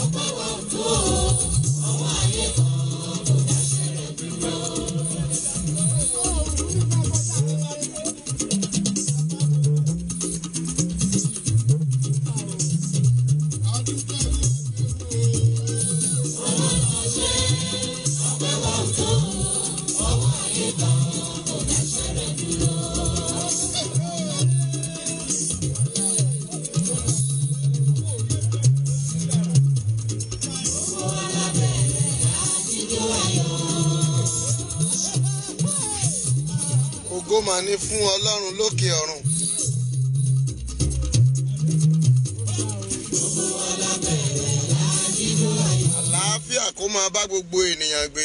Ọpẹ́ wa ò tó o, ọwọ́ ayé kan kò dáṣẹ́ rẹ̀ dúró. Ọlọ́run ṣe, ọpẹ́ wa ò tó o, ọwọ́ ayé kan kò dáṣẹ́ rẹ̀ dúró. Gbogbo wa la bẹ̀rẹ̀ àtijọ́ ayọ̀. Ògo mà ní fún Ọlọ́run lókè ọ̀run. Gbogbo wa la bẹ̀rẹ̀ àtijọ́ ayọ̀. Àlàáfíà kó máa bá gbogbo ènìyàn gbé.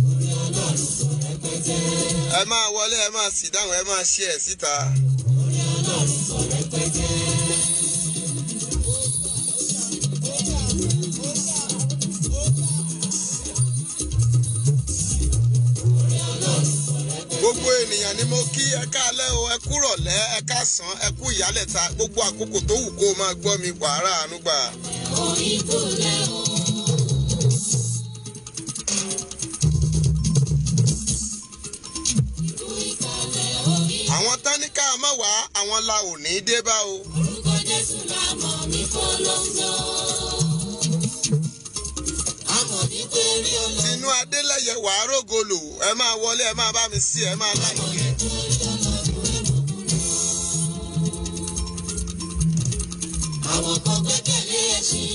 Orí Ọlọ́run kò rẹpẹtẹ. Ẹ máa wọlé, ẹ máa sì dáhùn, ẹ máa ṣe ẹ̀ síta. Orí Ọlọ́run kò rẹpẹtẹ. Orí Ọlọ́run kò rẹpẹtẹ. Gbogbo ènìyàn ni mo kí, ẹ káalẹ́ o, ẹ kúrọ̀lẹ́, ẹ káàsán, ẹ kú ìyálẹ̀ta, gbogbo àkókò tó wù kó o máa gbọ́ mi wàrà àánú gbà. Oníkúlẹ̀ o. Ikú ìkàlẹ̀ orí. Àwọn tán ní ká má wá, àwọn la ò ní dé bá o. Orúkọ Jésù la mọ̀ mí polongo. Àmọ̀ ní pé rí Ọlọ́run. Tinú Adélẹ́yẹ wàá rògolò, ẹ máa wọlé, ẹ máa bá mi sí, ẹ máa láìpẹ́. Àwọn kan gbẹ́kẹ̀lé ẹṣin.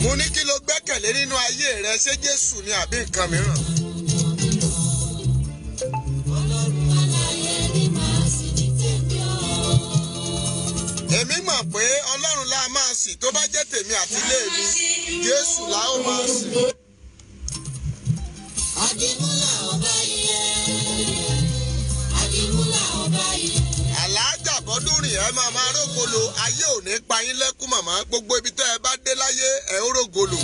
Mo ní kí ló gbẹ́kẹ̀lé nínú ayé rẹ, ṣé Jésù ni àbí nǹkan mìíràn? Ọlọ́run aláyé ni màá sì ní tèmi o. Èmi mọ̀ pé Ọlọ́run la máa sìn, tó bá jẹ́ tèmi àti ilé mi, Jésù la ó máa sìn. Àdìmúlà ọba iye. Àdìmúlà ọba iye. Àlàájà bọ́dúnrìn, ẹ máa máa rógolo, ayé ò ní pa yín lẹ́kún màmá, gbogbo ibi tẹ́ ẹ bá dé láyé ẹ ó rógolo.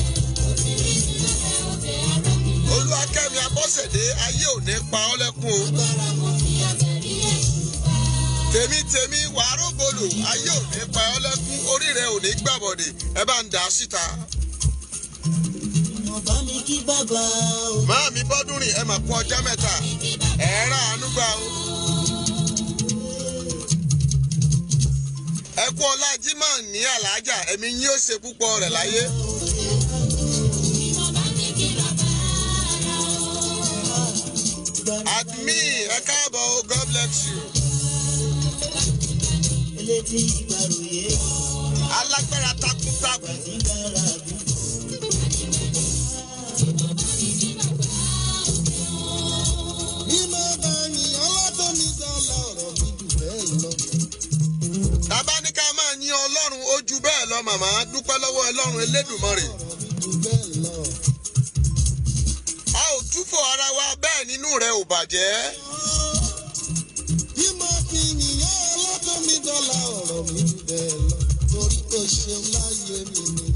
Òtítí sílẹ̀ òtẹ̀ arógbìnrin. Olúwakẹ́mi Abọ́sẹ̀dé, ayé ò ní pa ọ́ lẹ́kún o. Agbára mo fi àtẹ̀rí èṣù pa. Tèmi tèmi wàá rógolo, ayé ò ní pa ọ́ lẹ́kún, orí rẹ ò ní gbàbọ̀dè, ẹ bá ń dà á síta. Mo bá mi kí bàbá o. Máàmí bọ́dúnrìn, ẹ mà kú ọjọ́ mẹ́ta, ẹ rà àánú gbà o. Ẹ kú ọlá Jímọ̀ ní àlàájá, ẹ̀mí yín ó ṣe púpọ̀ rẹ̀ láyé. Ìmọ̀ bá mi kí bàbá o. Admi, ẹ káàbọ̀ o, God bless you. Elétí ìgbàròyé Alágbára takuntakun. tí gbára àdúgbò. Bí mo bá yìn ọlọ́tọ́ mi dọ́là ọ̀rọ̀ mi jù bẹ́ẹ̀ lọ. Tàbá ní ká máa yin Ọlọ́run ó ju bẹ́ẹ̀ lọ màmá, dúpẹ́ lọ́wọ́ Ọlọ́run Elédùmarè. Ọ̀rọ̀ mi jù bẹ́ẹ̀ lọ. A ò túfọ̀ ara wa bẹ́ẹ̀ nínú rẹ̀ ò bàjẹ́. Bí mo fi yìn ọlọ́tọ́ mi dọ́là ọ̀rọ̀ mi jù bẹ́ẹ̀ lọ. Torí ó ṣeun láyé mi ni.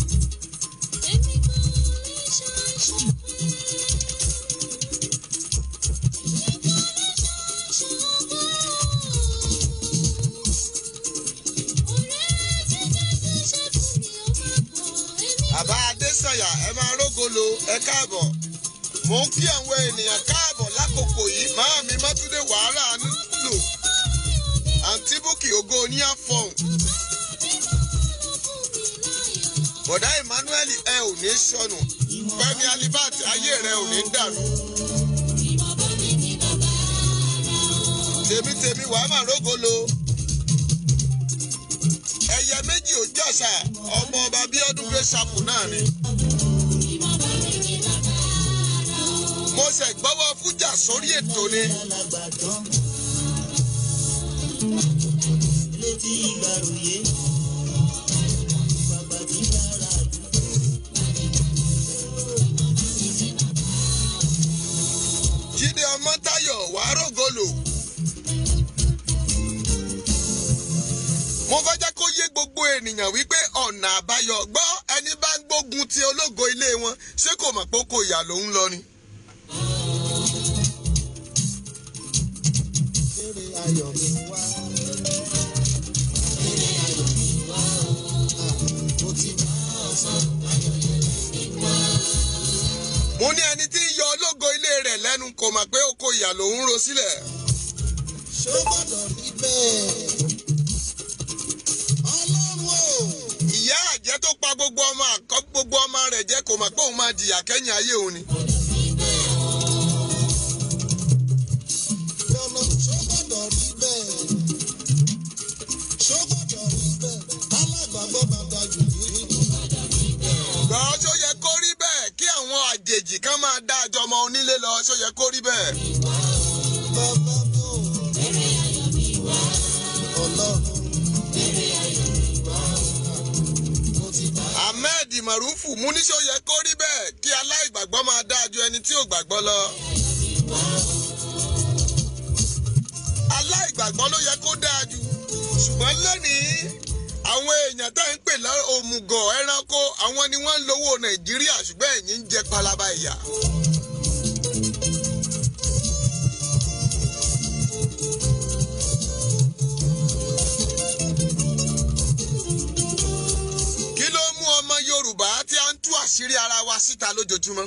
Èmi kò lè ṣàìṣọpẹ́. Èmi kò lè ṣàìṣọpẹ́. Ọ̀rẹ́ tí Jésù ṣe fún mi ó máa pọ̀. Èmi Bàbá Adésànyà, ẹ máa rógolo, ẹ káàbọ̀. Mò ń kí àwọn ènìyàn káàbọ̀ lákòókò yìí. Màámi Mátúndé wàhálà lò. Àǹtí Búkì ògo oníyàfọ̀hún. Bọ̀dá Emmanuel, ẹ ò ní sọnù. Fẹ́mi Alibat, ayé rẹ ò ní dàrú. Ìmọ̀ bá mi kí bàbá o. Tèmi tèmi wàá máa rógolo. Ẹyẹ méjì ò jọ̀ṣà, ọmọ ọba Bíọ́dún Grace Chapel náà ni. Ìmọ̀ bá mi kí bàbá o. Mo ṣe gbọ́wọ́ fújà sórí ètò ni. Alágbàdán. Elétí ìgbàròyé. Bàbá tí gbára àdúgbò. Jídé Ọmọ́táyọ̀ wàá rógolo. Mo fẹ́ jẹ́ kó yé gbogbo ènìyàn wípé ọ̀nà àbáyọ gbọ́, ẹni bá ń gbógun ti ológo ilé wọn, ṣé kò mọ̀ pé kò yà ló ń lọ ni. Èrè ayọ̀ mi wá. Èrè lẹ́nu kò mọ̀ pé oko ìyà lòún ro sílẹ̀. Ṣó gbọ́dọ̀ rí bẹ́ẹ̀? Ọlọ́run o. Ìyá àjẹ́ tó pa gbogbo ọmọ àkọ́ gbogbo ọmọ rẹ̀ jẹ́ kò mọ̀ pé òun máa jìyà kẹ́yìn ayé òun ni. Lọ́nà ṣó gbọ́dọ̀ rí bẹ́ẹ̀? Ṣó gbọ́dọ̀ rí bẹ́ẹ̀? Alágbàgbọ́ máa dájú nínú. Gbọ́ ṣó yẹ kó rí bẹ́ẹ̀ kí àwọn àjèjì kan máa dá àjọ ọmọ onílé lọ, ṣó yẹ kó rí bẹ́ẹ̀. Bàbá mi ò. Ọlọ́run. Mo ti bá Ahmed Marufu mú ní ṣó yẹ kó rí bẹ́ẹ̀ kí aláìgbàgbọ́ máa dá àjọ ẹni tí ò gbàgbọ́ lọ. Aláìgbàgbọ́ ló yẹ kó dáa jù, ṣùgbọ́n lónìí àwọn èèyàn tá ń pè lọ òmùgọ̀ ẹranko àwọn ni wọ́n ń lówó Nàìjíríà, ṣùgbọ́n ẹ̀yin ń jẹ palaba ìyà. Kí ló mú ọmọ Yorùbá tí a ń tú àṣírí ara wa síta lójoojúmọ́?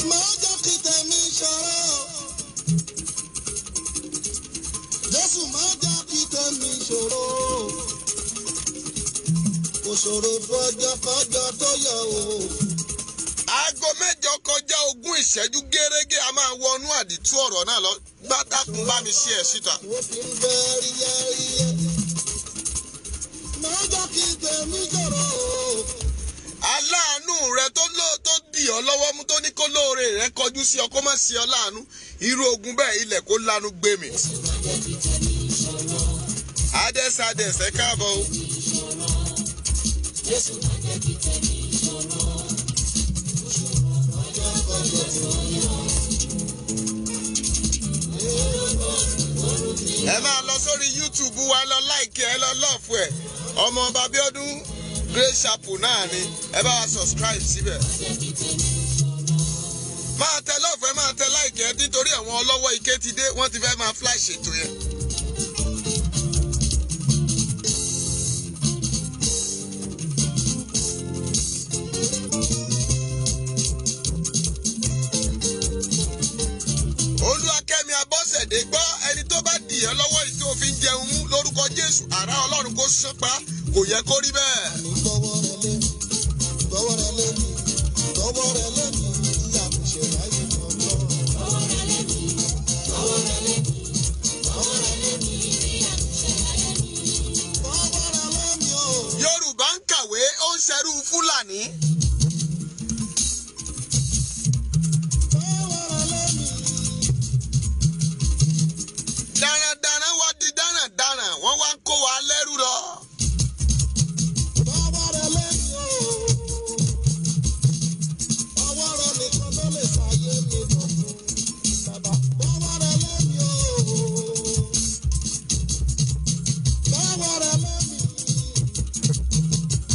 Máa jẹ́ kí tèmi ṣòro. Jésù máa jẹ́ kí tèmi ṣòro. Kò ṣòro fọjọ́ fọjọ́ tó yọ o. 7:20 gẹ́rẹ́gẹ́ a máa wọnú àdìtú ọ̀rọ̀ náà lọ. Gbádákun bá mi ṣí ẹ̀ síta. Mo fi ń bẹ ríyẹ ríyẹ. Máa jẹ́ kí tèmi ṣòro. Aláàánú rẹ tó dì ọ́ lọ́wọ́ mú tó ní kó lóore rẹ kọjú sí ọ kó má sí ọ láàánú, irú ogun bẹ́ẹ̀ ilẹ̀ kó lanu gbé mi. Adẹ́sí adẹ́sẹ̀ káàbọ̀ o. Ẹ máa lọ sórí YouTube wa, lọ láìkí ẹ, lọ lọ́ọ̀fù ẹ̀, ọmọ ọba Bíọ́dún Grace Chapel náà ni, ẹ bá wa subscribe síbẹ̀. Máa tẹ lọ́ọ̀fù ẹ, máa tẹ láìkí ẹ, nítorí àwọn ọlọ́wọ́ ike ti dé, wọ́n ti fẹ́ máa flash ètò yẹn. Olúwakẹ́mi Abọ́sẹ̀dé gbọ́, ẹni tó bá dì ẹ́ lọ́wọ́ yìí tó fi ń jẹun mú lórúkọ Jésù, àrá Ọlọ́run kó sán pa, kò yẹ kó rí bẹ́ẹ̀. Àní gbọ́wọ́ rẹ lé mi, gbọ́wọ́ rẹ lé mi, gbọ́wọ́ rẹ lé mi, ìyá mi ṣe ráyè ọlọ́run. Gbọ́wọ́ rẹ lé mi o. Yorùbá ń kàwé, ó ń ṣerú Fúlàní. Gbọ́wọ́ rẹ lé mi. Darandaran wá di darandaran, wọ́n wá ń kó wa lẹ́rú lọ. Gbọ́wọ́ rẹ lé mi o. Ọwọ́ rẹ nìkan ló lè ṣàyé mi dọ̀tun. Bàbá, gbọ́wọ́ rẹ lé mi o. Gbọ́wọ́ rẹ lé mi.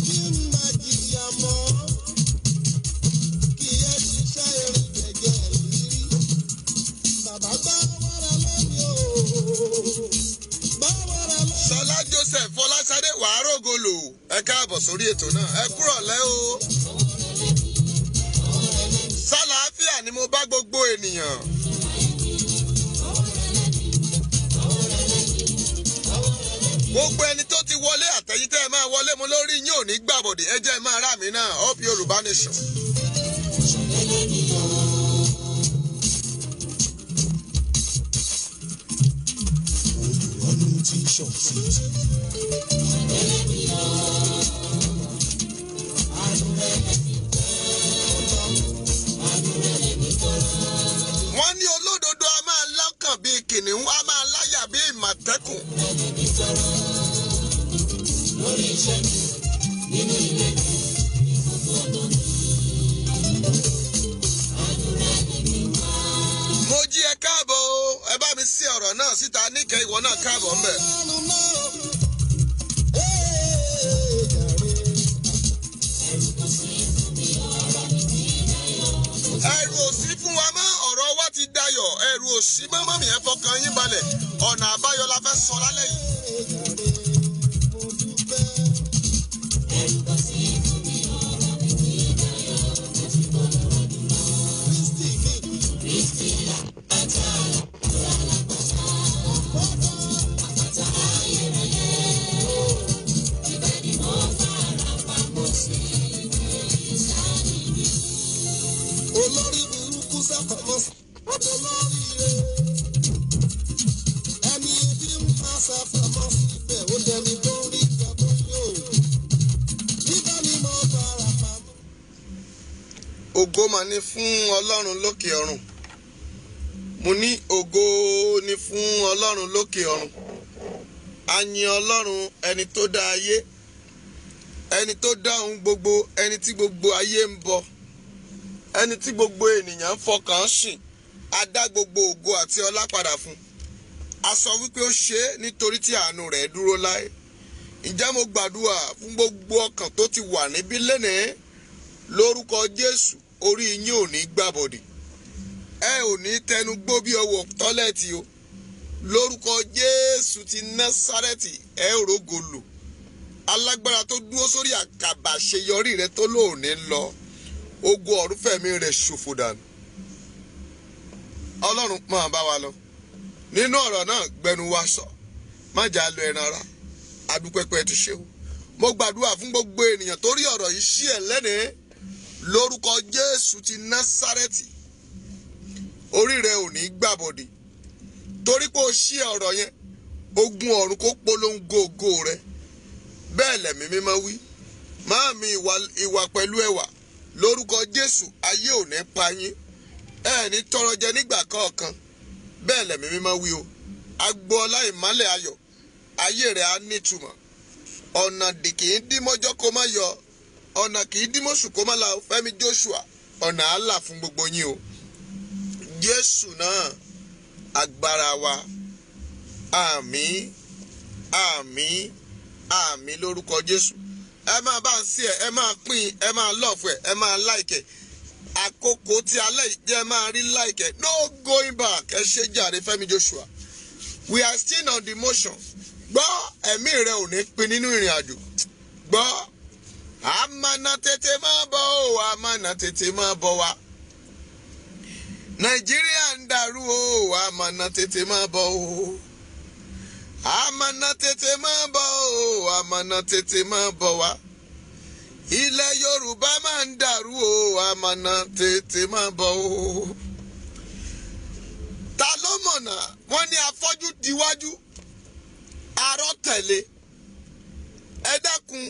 Kí n má jìyà mọ́. Kí ẹ ṣiṣẹ́ erin jẹjẹ rírí. Bàbá, gbọ́wọ́ rẹ lé mi o. Gbọ́wọ́ rẹ lé mi. Sọlá Joseph Fọláṣadé wàá rògolo, ẹ káàbọ̀ sórí ètò náà, ẹ kúrọ̀lẹ́ o. Sálàáfíà ni mo bá gbogbo ènìyàn. Gbogbo ẹni tó ti wọlé àtẹ̀yìn tẹ́ ẹ máa wọlé mo lórí yín ò ní gbàbọ̀dé, ẹ jẹ́ ẹ máa rà mí náà, up Yorùbá Nation. Ọdún tí ṣọ̀tì. Wọ́n ní olódodo a máa lọ́kàn bíi kìnìún, a máa láyà bíi ìmọ̀tẹ́kùn. Mo jí ẹ káàbọ̀ o, ẹ bá mi sí ọ̀rọ̀ náà síta níkẹ́, ìwọ náà káàbọ̀ ńbẹ̀. Ọlọ́run náà. Ee, jàre. Ẹ̀rù ò sí fún wa mọ́, ọ̀rọ̀ wa ti dayọ̀, ẹ̀rù ò sí mọ́, mọ́mì ẹ fọkàn yín balẹ̀, ọ̀nà àbáyọ la fẹ́ sọ lálẹ́ yìí. Ee, jàre. Mo dúpẹ́. Kristi mi. Ògo mà ní fún Ọlọ́run lókè ọ̀run. Mo ní ògo ní fún Ọlọ́run lókè ọ̀run. A yìn Ọlọ́run ẹni tó dá ayé, ẹni tó dá ohun gbogbo, ẹni tí gbogbo ayé ń bọ, ẹni tí gbogbo ènìyàn ń fọkàn sìn. A dá gbogbo ògo àti ọlá padà fún. A sọ wípé ó ṣe é nítorí tí àánú rẹ̀ dúró láé. Ǹjẹ́ mo gbàdúrà fún gbogbo ọkàn tó ti wà níbí lénìí lórúkọ Jésù, orí yín ò ní gbàbọ̀dì, ẹ ò ní tẹnu gbó bí ọwọ́ tọ́lẹ̀tì o. Lórúkọ Jésù ti Násárẹ́tì, ẹ ò rógo lò. Alágbára tó dúró sórí àkàbà àṣeyọrí rẹ tó lóòní lọ, ogun ọ̀run fẹ̀mí rẹ̀ ṣòfò dànù. Ọlọ́run máa bá wa lọ nínú ọ̀rọ̀ náà, gbẹnu wa sọ, má jà lọ ẹran ara. Adúpẹ́pẹ́ ti ṣe o. Mo gbàdúrà fún gbogbo ènìyàn torí ọ̀rọ̀ yìí ṣí ẹ̀ lẹ́nìí lórúkọ Jésù ti Násárẹ́tì, orí rẹ ò ní gbàbọ̀dì torí pé o ṣí ọ̀rọ̀ yẹn. Ogun ọ̀run kó polongo ògo rẹ. Bẹ́ẹ̀ lẹ̀mí mímọ́ wí. Máàmí ìwà pẹ̀lú ẹwà lórúkọ Jésù, ayé ò ní pa yín, ẹ ní tọrọ jẹ nígbà kọ̀ọ̀kan. Bẹ́ẹ̀ lẹ̀mí mímọ́ wí o. Agboola ìmálẹ̀ ayọ̀, ayé rẹ̀ á nítumọ̀. Ọ̀nà kì í dí mọ́jọ́ kó má yọ, ọ̀nà kì í dí mọ́sù kó má la. Fẹ́mi Joshua, ọ̀nà á là fún gbogbo yín o. Jésù náà agbára wa. Àmín, àmín, àmín lórúkọ Jésù. Ẹ máa bá ń sí ẹ, ẹ máa pín, ẹ máa love ẹ, ẹ máa like ẹ. Àkókò tí alẹ́ yìí jẹ́ máa rí like ẹ. No going back. Ẹ ṣe jàre Fẹ́mi Joshua. We are still on the motion. Gbọ́, ẹ̀mí rẹ ò ní pin nínú ìrìn àjò. Gbọ́, àmàna tètè máa bọ̀ o, àmàna tètè máa bọ̀ wá. Nàìjíríà ń dàrú o, àmàna tètè máa bọ̀ o. Àmàna tètè máa bọ̀ o, àmàna tètè máa bọ̀ wá. Ilẹ̀ Yorùbá máa ń dàrú o, àmàna tètè máa bọ̀ o. Ta ló mọ̀nà? Wọ́n ní afọ́jú diwájú, arọ́ tẹ̀lé. Ẹ dákun,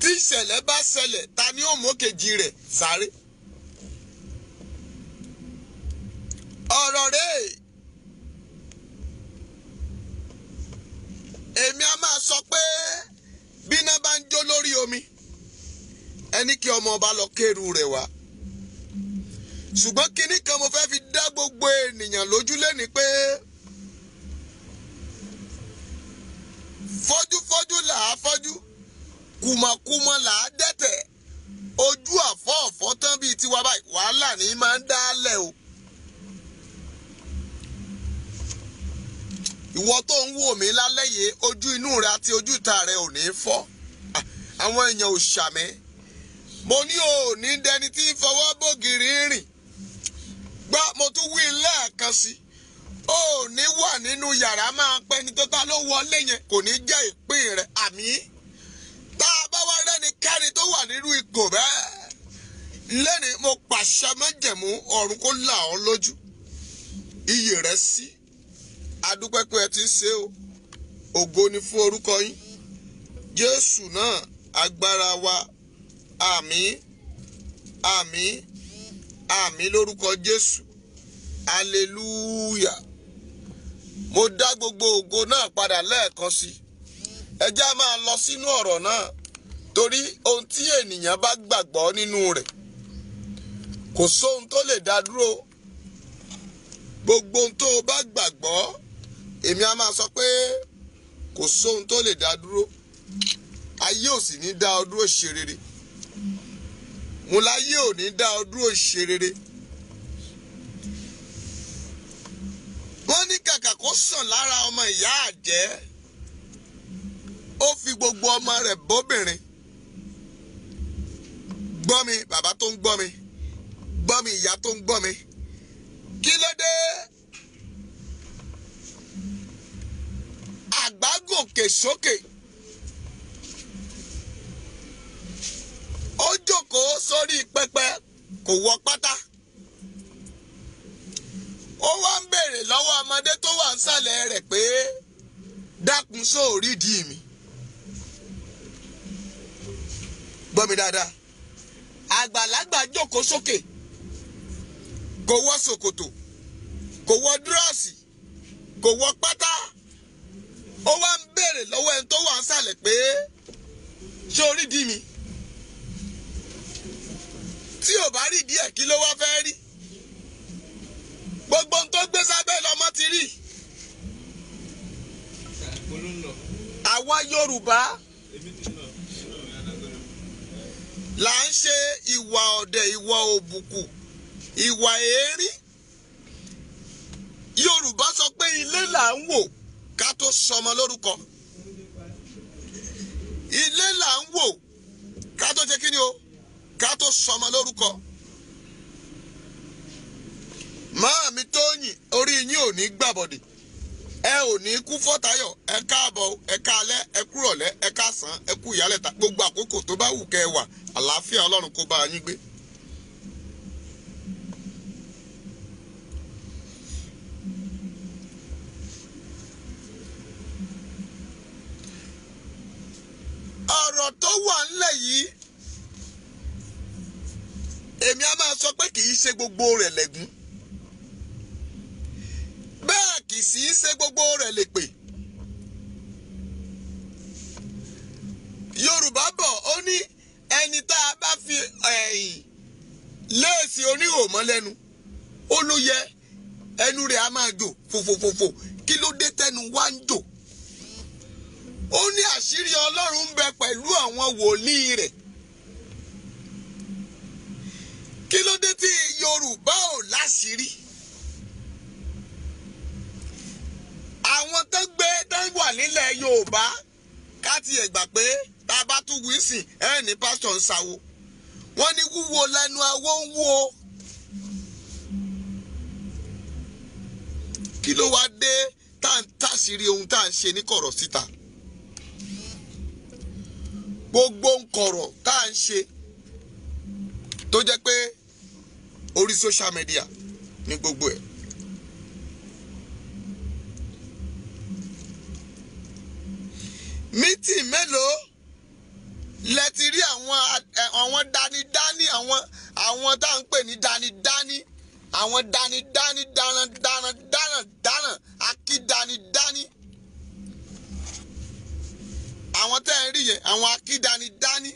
tí ìṣẹ̀lẹ̀ bá ṣẹlẹ̀, ta ni ó mú kejì rẹ̀ sáré? Ọ̀rọ̀ rẹ̀ èmi a máa sọ pé bíná bá ń jó lórí omi, ẹni kí ọmọ ọba lọ kéru rẹ̀ wá. Ṣùgbọ́n kinní kan mo fẹ́ fi dá gbogbo ènìyàn lójú lẹ́ni pé fọ́júfọ́jú là á fọ́jú, kùmọ̀kùmọ̀ là á dẹ́tẹ̀, ojú àfọ́ọ̀fọ́ tán bíi tiwa báyìí, wàhálà ní máa ń dálẹ̀ o. Ìwọ tó ń wò mí lálẹ́ yìí, ojú inú rẹ àti ojú ìta rẹ ò ní fọ́. Àwọn èèyàn ò ṣàmì. Mo ní ò ní dẹni tí ń fọwọ́ bògiri rìn. Gbọ́, mo tún wí lẹ́ẹ̀kan sí. Ó ní wà nínú yàrá máa pẹ́ ni tó ta ló wọlé yẹn, kò ní jẹ́ ìpín rẹ̀. Àmì tá a bá wá rẹ́nikẹ́ni tó wà nínú ipò bẹ́ẹ̀ lẹ́ni, mo pàṣẹ májẹ̀mú ọ̀run kó là ọ́ lójú, iyè rẹ̀ sí. Adúpẹ́pẹ́ ẹ ti ṣe o. Ògo ni fún orúkọ yín Jésù náà agbára wa. Àmín, àmín, àmín lórúkọ Jésù. Hallelujah. Mo dá gbogbo ògo náà padà lẹ́ẹ̀kan sí. Ẹ jẹ́ á máa lọ sínú ọ̀rọ̀ náà, torí ohun tí ènìyàn bá gbàgbọ́ nínú rẹ̀, kò sóhun tó lè dá dúró. Gbogbo ohun tó o bá gbàgbọ́, èmi á máa sọ pé kò sóhun tó lè dá dúró. Ayé ò sì ní dá ọ dúró ṣe rere. Mo láyé ò ní dá ọ dúró ṣe rere. Wọ́n ní kàkà kó sàn lára ọmọ ìyá àjẹ́, ó fi gbogbo ọmọ rẹ̀ bóbìnrin. Gbọ́ mi bàbá tó ń gbọ́ mi, gbọ́ mi ìyá tó ń gbọ́ mi. Kí ló dé? Àgbá gòkè sókè, ó jókòó sórí pẹpẹ, kò wọ pátá. Ó wá ń béèrè lọ́wọ́ ọmọdé tó wà nísàlẹ̀ rẹ̀ pé dákun sóòrí di mi. Gbọ́ mi dáadáa. Àgbàlagbà jókòó sókè, kò wọ ṣòkòtò, kò wọ dírọ́ọ̀sì, kò wọ pátá. Ó wá ń béèrè lọ́wọ́ ẹni tó wà ń sàlẹ̀ pé ṣé orí dì mí? Tí ò bá rí díẹ̀, kí ló wá fẹ́ rí? Gbogbo ohun tó gbé sábẹ́ lọ́mọ ti rí. Àwa Yorùbá là ń ṣe ìwà ọ̀dẹ̀, ìwà òbùkù, ìwà èérí. Yorùbá sọ pé ilé là ń wò ká tó sọmọ lórúkọ. Ilé là ń wò ká tó ṣe kí ni o, ká tó sọmọ lórúkọ. Máàmí Tóyìn, orí yín ò ní gbàbọ̀dè, ẹ ò ní kú fọ́tayọ̀. Ẹ káàbọ̀, ẹ káalẹ́, ẹ kúrọ̀lẹ́, ẹ káàsán, ẹ kú ìyálẹ̀ta. Gbogbo àkókò tó bá wù kẹ́ ẹ wà, àlàáfíà Ọlọ́run kó bá yín gbé. Ọ̀rọ̀ tó wà ńlẹ̀ yìí, èmi á máa sọ pé kì í ṣe gbogbo rẹ̀ lẹ́gùn, bẹ́ẹ̀ kì í sì í ṣe gbogbo rẹ̀ lè pè. Yorùbá bọ̀, ó ní ẹni tá a bá fi ẹ̀yìn léèsì oníhò mọ́ lẹ́nu, ó ló yẹ ẹnu rẹ̀ á máa jò fòfòfòfò. Kí ló dé tẹnu wá ń jò? Ó ní àṣírí Ọlọ́run ń bẹ pẹ̀lú àwọn wòlíì rẹ̀. Kí ló dé tí Yorùbá ò láṣìírí? Àwọn tó gbé tó wà nílẹ̀ Yorùbá, ká tiẹ̀ gbà pé tá a bá tún wí sìn ẹ̀ ní pásítọ̀ ń sawo. Wọ́n ní wúwo lẹ́nu awó ń wúwo. Kí ló wá dé tá à ń tàṣírí ohun tá à ń ṣe ní kọ̀rọ̀ síta? Gbogbo ń kọ̀rọ̀ tá à ń ṣe tó jẹ́ pé orí social media ní gbogbo ẹ̀. Mítì mélòó lẹ ti rí àwọn danidani, àwọn tá à ń pè ní danidani, àwọn danidani darandaran darandaran akídanidani, àwọn tẹ́ ẹ rí yẹn, àwọn akídanidani,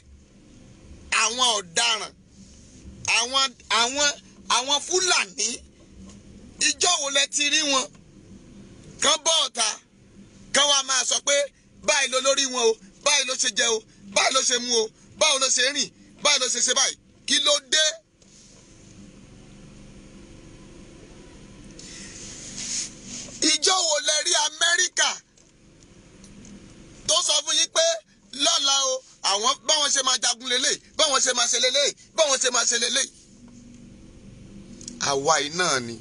àwọn ọ̀daràn, àwọn Fúlàní. Ìjọ́ wo lẹ ti rí wọn kán bọ́ ọ̀tá kán wá máa sọ pé báyìí ló lórí wọn o, báyìí ló ṣe jẹ o, báyìí ló ṣe mu o, báwo ló ṣe rìn, báyìí ló ṣe ṣe báyìí? Kí ló dé? Ìjọ́ wo lẹ rí Amẹ́ríkà tó sọ fún yín pé lọ́la o, àwọn báwọn ṣe máa jagun lélẹ̀, báwọn ṣe máa ṣe lélẹ̀, báwọn ṣe máa ṣe lélẹ̀? Àwa iná ni.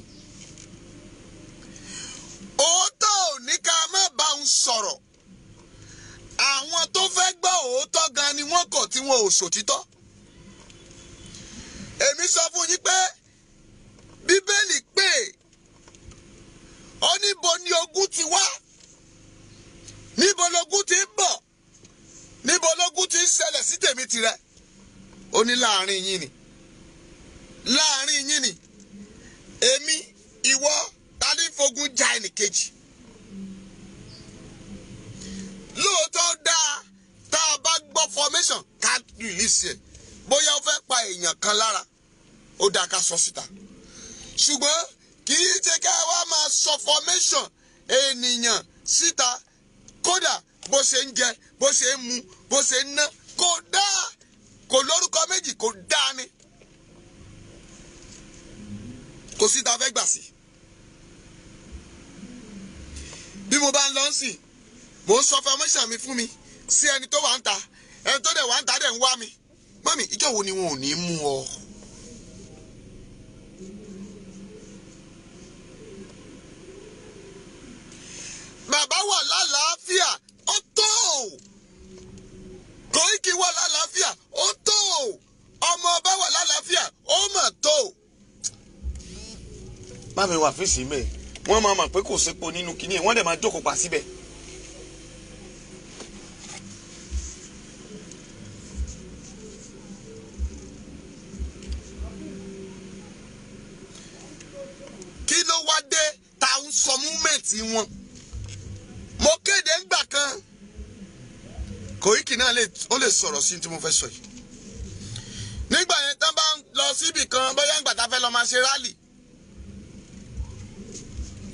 Òótọ́ ò ní ká má bá òun sọ̀rọ̀. Àwọn tó fẹ́ gbọ́ òótọ́ gan ni wọ́n kọ̀ tí wọn ò sòtítọ́. Èmi sọ fún yín pé Bíbélì pé ó níbo ni ogun ti wá, níbo logun ti ń bọ̀, níbo logun ti ń ṣẹlẹ̀ sí tèmi tirẹ̀. Ó ní láàrin yín ni, láàrin yín ni, èmi ìwọ ta ní fogun ja ẹnìkejì. Lóòótọ́ dáa tá a bá gbọ́ formation ká release ẹ̀, bóyá ó fẹ́ pa èèyàn kan lára, ó dáa ká sọ síta. Ṣùgbọ́n kì í ṣe ká wá máa sọ formation ènìyàn síta, kódà bó ṣe ń jẹ, bó ṣe ń mu, bó ṣe ń ná, kò dáa, kò lórúkọ méjì, kò dáa ni. Kò síta fẹ́ gbà sí. Bí mo bá ń lọ sí, mo ń sọ formation mi fún mi sí ẹni tó wà ń ta, ẹni tó dẹ̀ wà ń ta dẹ̀ ń wá mi. Mọ́mì, ìjọ́ wo ni wọn ò ní mú ọ? Bàbá wà lálàáfíà, ó tó. Kòíkì wà lálàáfíà, ó tó. Ọmọ ọba wà lálàáfíà, ó mà tó. Má mi wà fèsì mẹ́, wọ́n máa mọ̀ pé kò sépo nínú kinní, wọ́n dẹ̀ máa jókòó pa síbẹ̀. wọn. Mo kéde ńgbà kan, Koiki náà ó lè sọ̀rọ̀ sí tí mo fẹ́ sọ yìí. Nígbà yẹn tán bá ń lọ síbì kan, bóyá ńgbà tá fẹ́ lọ máa ṣe rally.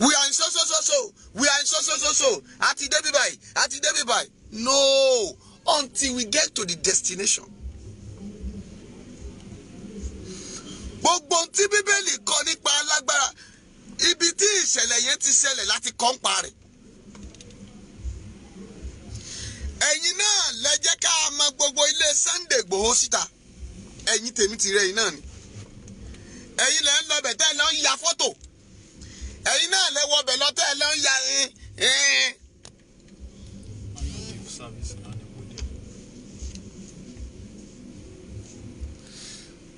We are in so so so so, we are in so so so so, àti débi báyìí, àti débi báyìí. No, until we get to the destination. Gbogbo ohun tí Bíbélì kọ nípa alágbára, ibi tí ìṣẹ̀lẹ̀ yẹn ti ṣẹlẹ̀ láti kọ́ ń pa rẹ̀. Ẹ̀yin náà lẹ jẹ́ ká mọ gbogbo ilé Sunday Igboho síta. Ẹ̀yin tèmi ti rẹ̀ yìí náà ni. Ẹ̀yin lẹ ń lọ bẹ̀ tẹ́ ẹ lọ ń ya fọ́tò. Ẹ̀yin náà lẹ wọ bẹ̀ lọ tẹ́ ẹ lọ ń ya.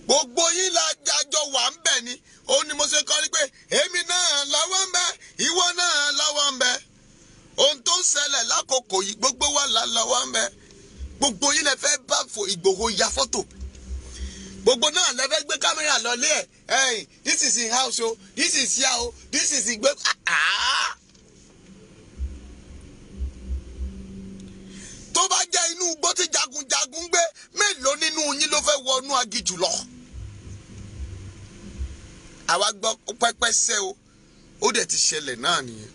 Gbogbo yín la jàjọ wà ń bẹ̀ ni. Ó ní mo ṣe kọ́ ni pé èmi náà lọ́wọ́ ń bẹ, ìwọ náà lọ́wọ́ ń bẹ. Ohun tó ń ṣẹlẹ̀ lákòókò yìí, gbogbo wa là lọ́wọ́ ń bẹ. Gbogbo yín lẹ fẹ́ bá Ìgbòho ya fọ́tò. Gbogbo náà lẹ fẹ́ gbé kámẹ́rà lọlé ẹ̀. Ẹ̀yìn, this is in house o, this is here o, this is ìgbé. Tó bá jẹ́ inú igbó tí jagunjagun gbé, mélòó nínú yín ló fẹ́ wọnú aginjù lọ? Àwa gbọ́ pẹ́pẹ́sẹ́ o, ó dẹ̀ ti ṣẹlẹ̀ náà nìyẹn.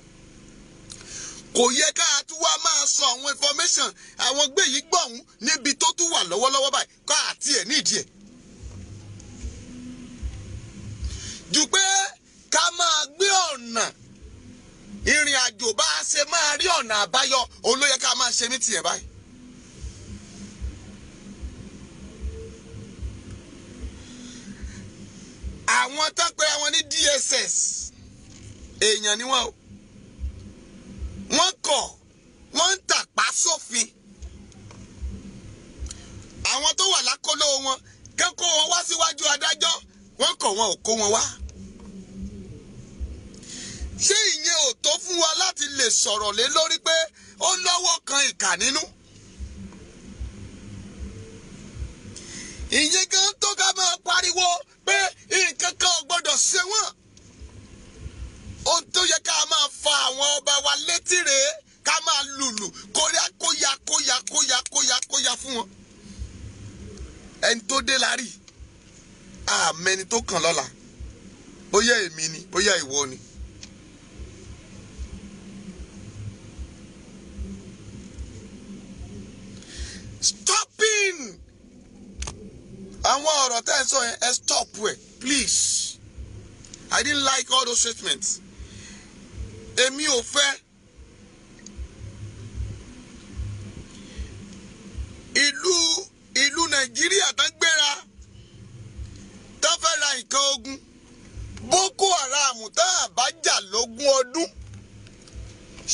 Kò yẹ ká tún wá máa sọ àwọn information àwọn gbé yìí gbọ̀hún níbi tó tún wà lọ́wọ́lọ́wọ́ báyìí ká àti ẹ̀ nídìí ẹ̀. Jù pé ká máa gbé ọ̀nà ìrìn àjò bá a ṣe máa rí ọ̀nà àbáyọ, òun ló yẹ ká máa ṣe ní tiẹ̀ báyìí. Àwọn tó pe àwọn ní DSS èèyàn ni wọ́n o. Wọ́n kọ̀, wọ́n ń tàpá sófin. Àwọn tó wà lákọlò wọn kẹ́kọ̀ọ́ wọn wá síwájú adájọ́, wọ́n kọ̀, wọn ò kó wọn wá. Ṣé ìyẹn ò tó fún wa láti lè sọ̀rọ̀ lé lórí pé ó lọ́wọ́ kan ìkà nínú? Ìyẹn gan tó ká máa pariwo pé nǹkan kan ò gbọ́dọ̀ ṣe wọ́n. Ohun tó yẹ ká máa fa àwọn ọba wa létí rèé, ká máa lùlù kóyá kóyá kóyá kóyá kóyá kóyá fún wọn. Ẹni tó dé la rí, àmẹ́ni tó kàn lọ́la, bóyá èmi ni, bóyá ìwọ ni. Stopping àwọn ọ̀rọ̀ tẹ́ ẹ sọ yẹn, ẹ stop ẹ please. I didn't like all those statements. Èmi ò fẹ́ ìlú Nàìjíríà tán gbéra tán fẹ́ ra nǹkan ogun. Boko Haram tán àbá jà lógún ọdún,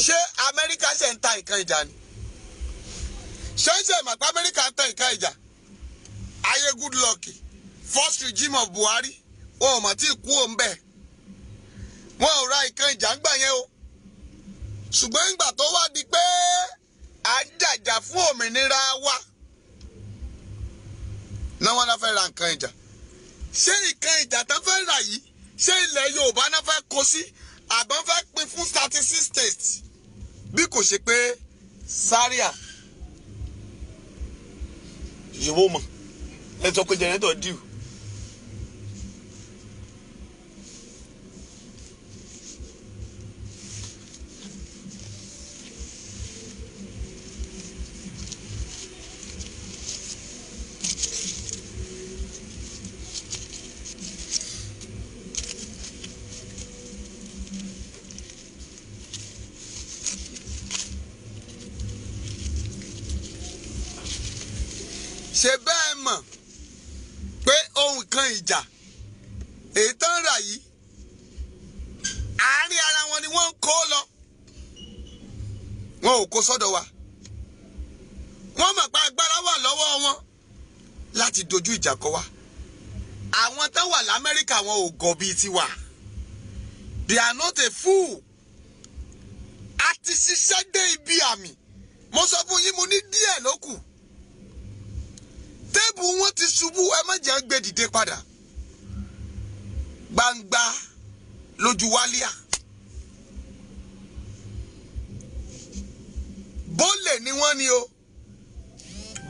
ṣé Amẹ́ríkà ṣe ń ta nǹkan ìjà ni? Ṣé ń ṣe màpá Amẹ́ríkà ń ta nǹkan ìjà? Ayé good luck, first regime of Buhari, wọn ò mà tí ì kú òun bẹ́ẹ̀. Wọn ò ra nǹkan ìjà ń gbà yẹn o. Ṣùgbọ́n ìgbà tó wá di pé à ń jàjà fún òmìnira wa náà wọn náà fẹ́ ra nǹkan ìjà. Ṣé nǹkan ìjà tán fẹ́ rà yìí, ṣé ilẹ̀ Yorùbá náà fẹ́ kó sí, àbọ̀n fẹ́ pín fún 36 states? Bí kò ṣe pé Zaria yòówó mọ̀ ẹ sọ pé jẹnẹrétọ̀ dìú. Ṣe bẹ́ẹ̀ mọ̀ pé ohun kan ìjà èyí tó ń rà yìí, àárín ara wọn ni wọ́n ń kó lọ. Wọn ò kó sọ́dọ̀ wa. Wọ́n mọ̀ pé agbára wà lọ́wọ́ wọn láti dojú ìjà kọ wa. Àwọn tó wà l'Amẹ́ríkà wọn ò gọ̀ bíi tiwa. They are not a fool. A ti ṣiṣẹ́ dé ibi àmì. Mo sọ fún yín, mo ní díẹ̀ ló kù. Téèbù wọn ti ṣubú, ẹ má jẹ́ gbé dìde padà. Gbangba lójú wálíà. Bólè ni wọ́n ni o,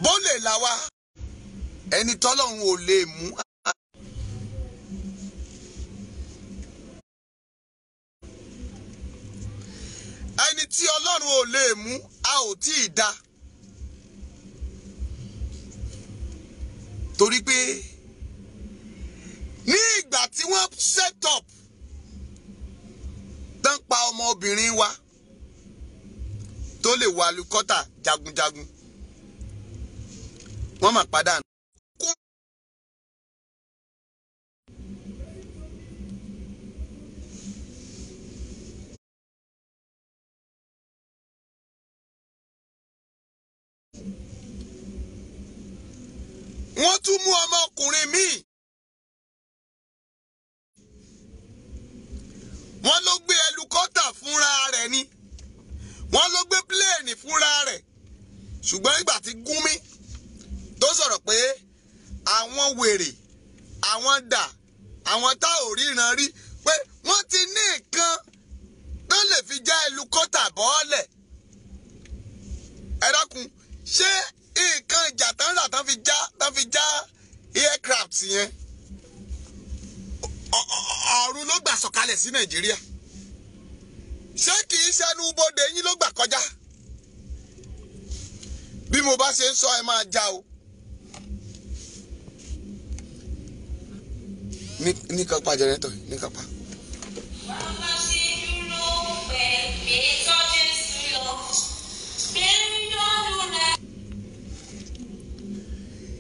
bólè làwa, ẹni tọ́lọ́run ò lè mú. Ẹni tí Ọlọ́run ò lè mú a ò tí ì dá. Torí pé ní ìgbà tí wọ́n set up tán pa ọmọbìnrin wa tó lè wà lukọ́tà jagunjagun, wọ́n mà padà kú. Wọ́n tún mú ọmọkùnrin míì, wọ́n ló gbé ẹlukọ́tà fúnra rẹ̀ ni, wọ́n ló gbé pílẹ̀ẹ̀nì fúnra rẹ̀. Ṣùgbọ́n nígbà tí Gúnmi tó sọ̀rọ̀ pé àwọn wèrè, àwọn dà, àwọn tá ò ríran rí, pé wọ́n ti ní nǹkan tó lè fi já ẹlukọ́tà bọ́ọ̀lẹ̀. Ẹ dákun, ṣé nǹkan ìjà tán rà tán fi já aircraft yẹn ọ̀run ló gbà sọ̀kalẹ̀ sí Nàìjíríà? Ṣé kì í ṣẹnu bodè yín ló gbà kọjá? Bí mo bá ṣe ń sọ ẹ máa já o. Ní kan pa jẹrẹtọ, ní kan pa.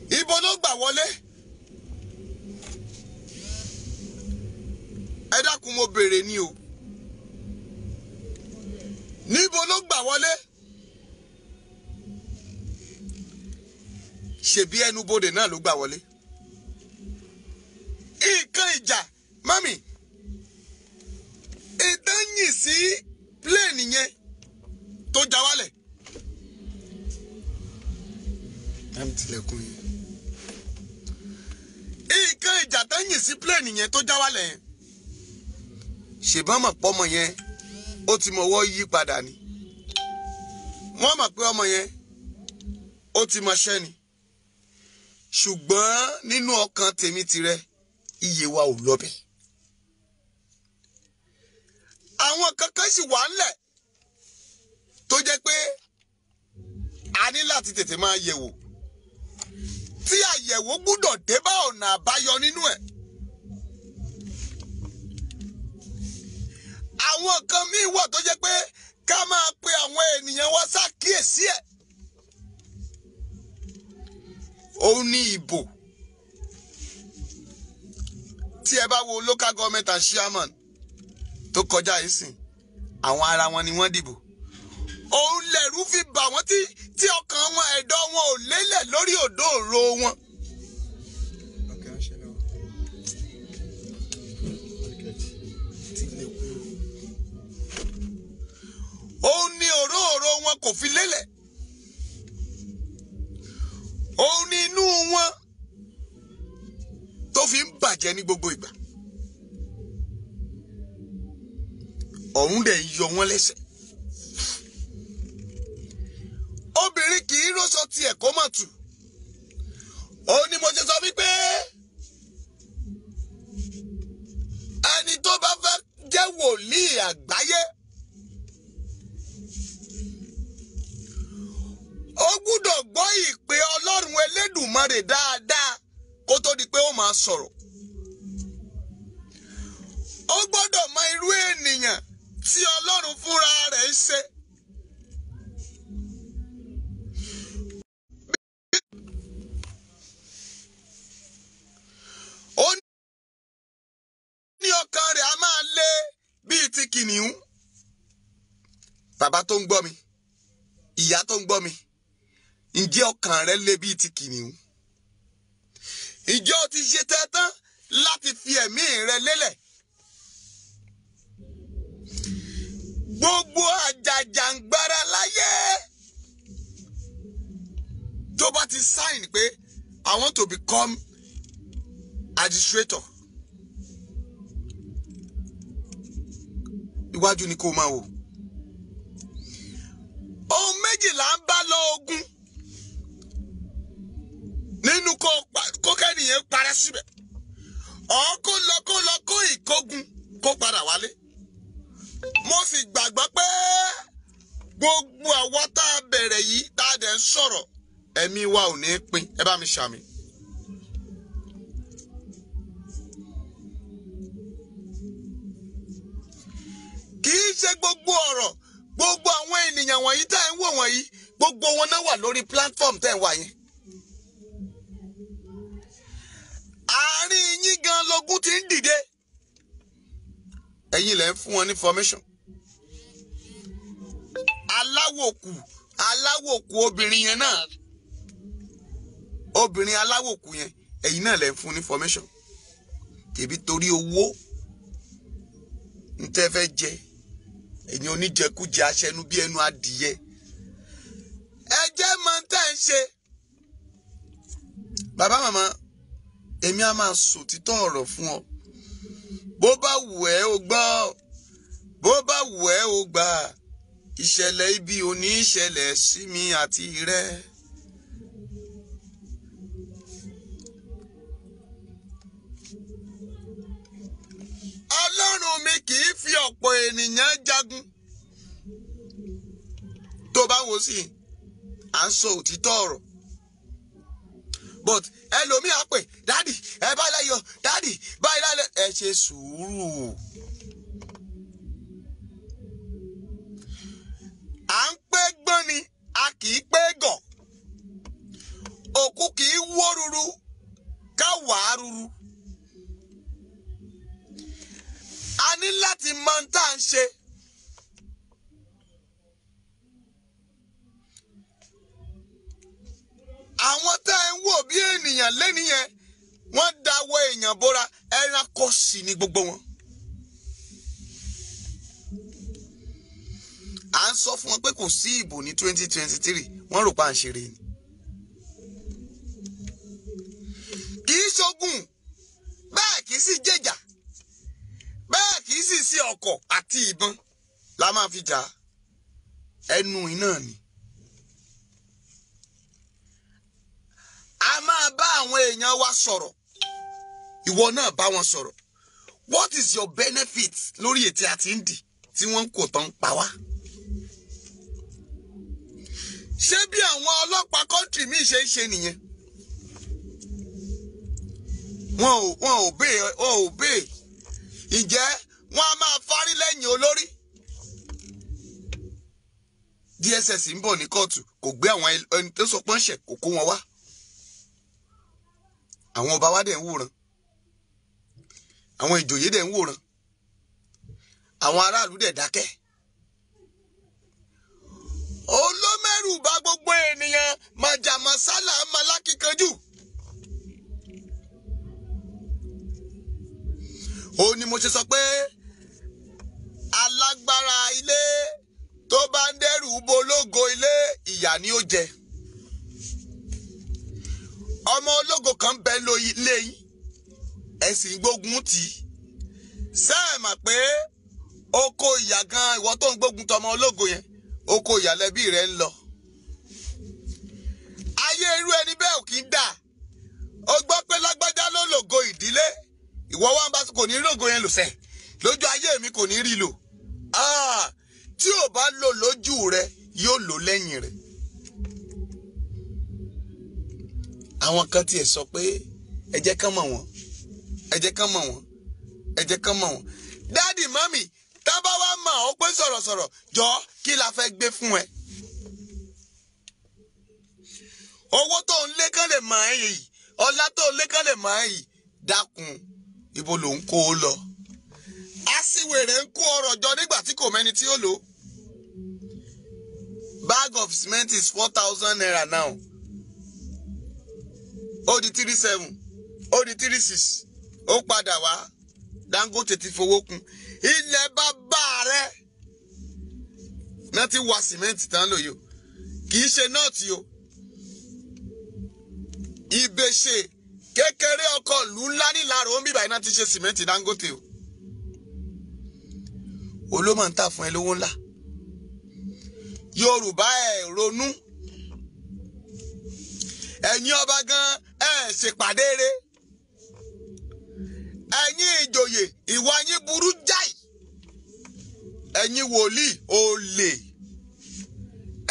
Ibo ló gbà wọlé? Ẹ dákun, mo béèrè ni o. Níbo ló gbà wọlé? Ṣebí ẹnubodè náà ló gbà wọlé. Nǹkan ìjà mami ìtàn yìn sí pléènì yẹn tó já wálẹ̀. Tilẹ̀kùn yẹn. Nǹkan ìjà tán yìn sí pléènì yẹn tó já wálẹ̀ yẹn. Ṣèbọn mọ̀ pé ọmọ yẹn ó ti mọ̀wọ́ yí padà ni. Wọ́n mọ̀ pé ọmọ yẹn ó ti mọṣẹ́ ni. Ṣùgbọ́n nínú ọkàn tèmi tirẹ̀, iye wa ò lọ́bẹ̀. Àwọn kankan sì wà ńlẹ̀ tó jẹ́ pé a ní láti tètè máa yẹ̀wò, tí àyẹ̀wò gbúdọ̀ dé bá ọ̀nà àbáyọ nínú ẹ̀. Àwọn kan míì wà tó jẹ́ pé ká máa pe àwọn ènìyàn wa ṣàkíyèsí ẹ̀. Òun ní ìbò. Tí ẹ bá wo local government and chairman tó kọjá yìí sìn, àwọn ara wọn ni wọ́n dìbò. Òun lẹ̀rú fi bà wọ́n tí ọkàn wọn, ẹ̀dọ̀ wọn ò lélẹ̀ lórí òdòòrò wọn. Òun ni òróòro wọn kò fi lélẹ̀. Òun ni inú wọn tó fi ń bàjẹ́ ní gbogbo ìgbà. Ọ̀run dẹ̀ ń yọ wọ́n lẹ́sẹ̀. Obìnrin kì í rọ́ṣọ tiẹ̀ kó má tù. Òun ni mo ṣe sọ wípé ẹni tó bá fẹ́ jẹ́ wòlíì àgbáyé, ó gbúdọ̀ gbọ́ ìpè Ọlọ́run Elédùmarè dáadáa kó tó di pé ó máa sọ̀rọ̀. Ó gbọ́dọ̀ mọ irú ènìyàn tí Ọlọ́run fúnra rẹ̀ ń ṣe. Ó ní ọkàn rẹ̀ á máa lé bíi ti kìnìún. Bàbá tó ń gbọ́ mi, ìyá tó ń gbọ́ mi, ǹjẹ́ ọkàn rẹ lé bíi ti kìnìún? Ǹjẹ́ o ti ṣe tẹ́tán láti fi ẹ̀mí rẹ lélẹ̀? Gbogbo àjàjàngbara láyé tó bá ti sign pé I want to become administrator, iwájú ni kó máa wò. Ohun méjìlá Nínú kó kẹ́nìyẹn parẹ́ síbẹ̀, ọ̀ kó lọ kó lọ kó ìkógun kó padà wálé. Mo sì gbàgbọ́ pé gbogbo àwa tá a bẹ̀rẹ̀ yìí tá a dẹ̀ ń sọ̀rọ̀, ẹ̀mí wa ò ní pin. Ẹ bá mi ṣàmì. Kì í ṣe gbogbo ọ̀rọ̀, gbogbo àwọn ènìyàn wọ̀nyí tá ẹ̀ ń wò wọ̀nyí, gbogbo wọn náà wà lórí platform tẹ́ ẹ̀ wà yẹn. Àárín yín gan lógún ti ń dìde. Ẹ̀yin lẹ ń fún wọn ní formation. Aláwòkù aláwòkù obìnrin yẹn náà, obìnrin aláwòkù yẹn, ẹ̀yin náà lẹ ń fún ní formation. Tèbi torí owó ń tẹ́ fẹ́ jẹ, ẹ̀yin oníjẹkújẹ aṣẹnu bí ẹnu adìyẹ. Ẹ jẹ́ mọ̀ tẹ́ ń ṣe. Bàbá màmá, èmi á máa sòtítọ́ ọ̀rọ̀ fún ọ. Bó bá wù ẹ́ o gbọ́, bó bá wù ẹ́ o gbà, ìṣẹ̀lẹ̀ ibi ò ní ìṣẹ̀lẹ̀ sí mi àti rẹ. Ọlọ́run mi kì í fi ọ̀pọ̀ ènìyàn jagun. Tó bá wò sí, à ń sọ òtítọ́ ọ̀rọ̀. But ẹlòmíì á pè, dádì ẹ bá láyọ̀, dádì báyìí lálẹ́, ẹ ṣe sùúrù. À ń pé gbọ́n ni, a kì í pé gọ̀. Òkú kì í wó ruru ká wà á ruru. A ní láti mọ ohun tá à ń ṣe. Àwọn tá ẹ ń wò bí ènìyàn lẹ́nìyẹn, wọ́n dáwọ́ èèyàn bóra, ẹranko sì ni gbogbo wọn. À ń sọ fún wọn pé kò sí ìbò ní 2023, wọ́n rò pa à ń ṣeré ni. Kì í ṣogun, bẹ́ẹ̀ kì í sì jẹ́jà, bẹ́ẹ̀ kì í sì sí ọkọ̀ àti ìbọn la máa fi jà, ẹnu iná ni. A máa bá àwọn èèyàn wa sọ̀rọ̀, ìwọ náà bá wọn sọ̀rọ̀. What is your benefit lórí ètí àti ń dì tí wọ́n kò tán pa wá? Ṣé bí àwọn ọlọ́pàá kọ́ńtì míì ṣe ń ṣe nìyẹn? Wọn ò bèè. Ǹjẹ́ wọ́n á máa fárí lẹ́yìn olórí? DSS ń bọ̀ ní kóòtù, kò gbé àwọn ẹni tó sọ pọ́nṣẹ̀, kò kó wọn wá. Àwọn ọba wa dẹ̀ ń wòran, àwọn ìjòyè dẹ̀ ń wòran, àwọn aráàlú dẹ̀ dákẹ́. Olómẹ́rù bá gbogbo ènìyàn màjàmásálà malákíkanjú. Ó ní mo ṣe sọ pé alágbára ilé tó bá ń dẹ́rù bo ológo ilé, ìyà ni ó jẹ. Ọmọ ológo kan bẹ lé yín, ẹ sì ń gbógun tì í. Sẹ́ẹ̀ mà pé oko ìyà gan, ìwọ tó ń gbógun tọmọ ológo yẹn, oko ìyà lẹ́bí rẹ̀ ń lọ. Ayé irú ẹni bẹ́ẹ̀ ò kì í dà. Ó gbọ́ pé lágbájá ló lògo ìdílé, ìwọ wá ń bá kò ní lògo yẹn lò sẹ́, lójú ayé mi kò ní rí lò. Tí ò bá lò lójú rẹ, yóò lò lẹ́yìn rẹ. Àwọn kan tiẹ̀ sọ pé ẹ jẹ́ kán mọ̀ wọ́n, ẹ jẹ́ kán mọ̀ wọ́n, ẹ jẹ́ kán mọ̀ wọ́n. Dádì mọ́mì, tá bá wá mọ̀ ọ́ pé sọ̀rọ̀sọ̀rọ̀, jọ kí la fẹ́ gbé fún ẹ? Owó tó ń lé kán lè mọ̀ ẹ́ yìí, ọlá tó ń lé kán lè mọ̀ ẹ́ yìí, dákun, ibo ló ń kó o lọ? Aṣiwèrè ń kó ọrọ̀ jọ nígbà tí kò mẹ́ni tí ó lò. Bag of cement is 4,000 naira now. Ó di 3,700, ó di 3,600, ó padà wá. Dangote ti fowó kún. Ilẹ̀ bàbá rẹ̀ náà ti wa sìmẹ́ǹtì tán lòye o. Kì í ṣe nọ́ọ̀tì o. Ìbèṣe kékeré ọkọ̀ ìlú ńlá nílàró ń bíbá iná ti ṣe sìmẹ́ǹtì Dangote o. Olómọ̀ ń tà fún ẹ lówó ńlá. Yorùbá ẹ̀ ronú. Ẹ̀yin ọba gan ẹ̀ ṣèpàdé rẹ̀. Ẹ̀yin ìjòyè ìwà yín burú jáì. Ẹ̀yin wòlíì olè.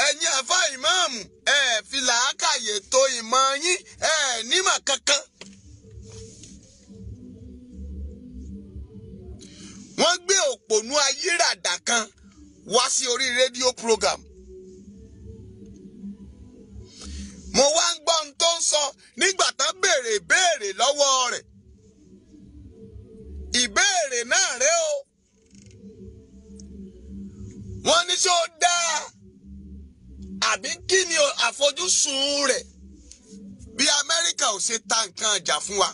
Ẹ̀yin àfá ìmáàmù ẹ̀ fi làákàyè tó ìmọ̀ yín ẹ̀ nímọ̀ kankan. Wọ́n gbé òpònú ayíràdà kan wá sí orí rédíò program. Mo wá ń gbọ́ ohun tó ń sọ nígbà tán béèrè ìbéèrè lọ́wọ́ rẹ̀. Ìbéèrè náà rèé o. Wọ́n ní ṣé ó dáa àbí kí ni àfojúsùn rẹ̀ bí Amẹ́ríkà ò ṣe ta nǹkan ìjà fún wa.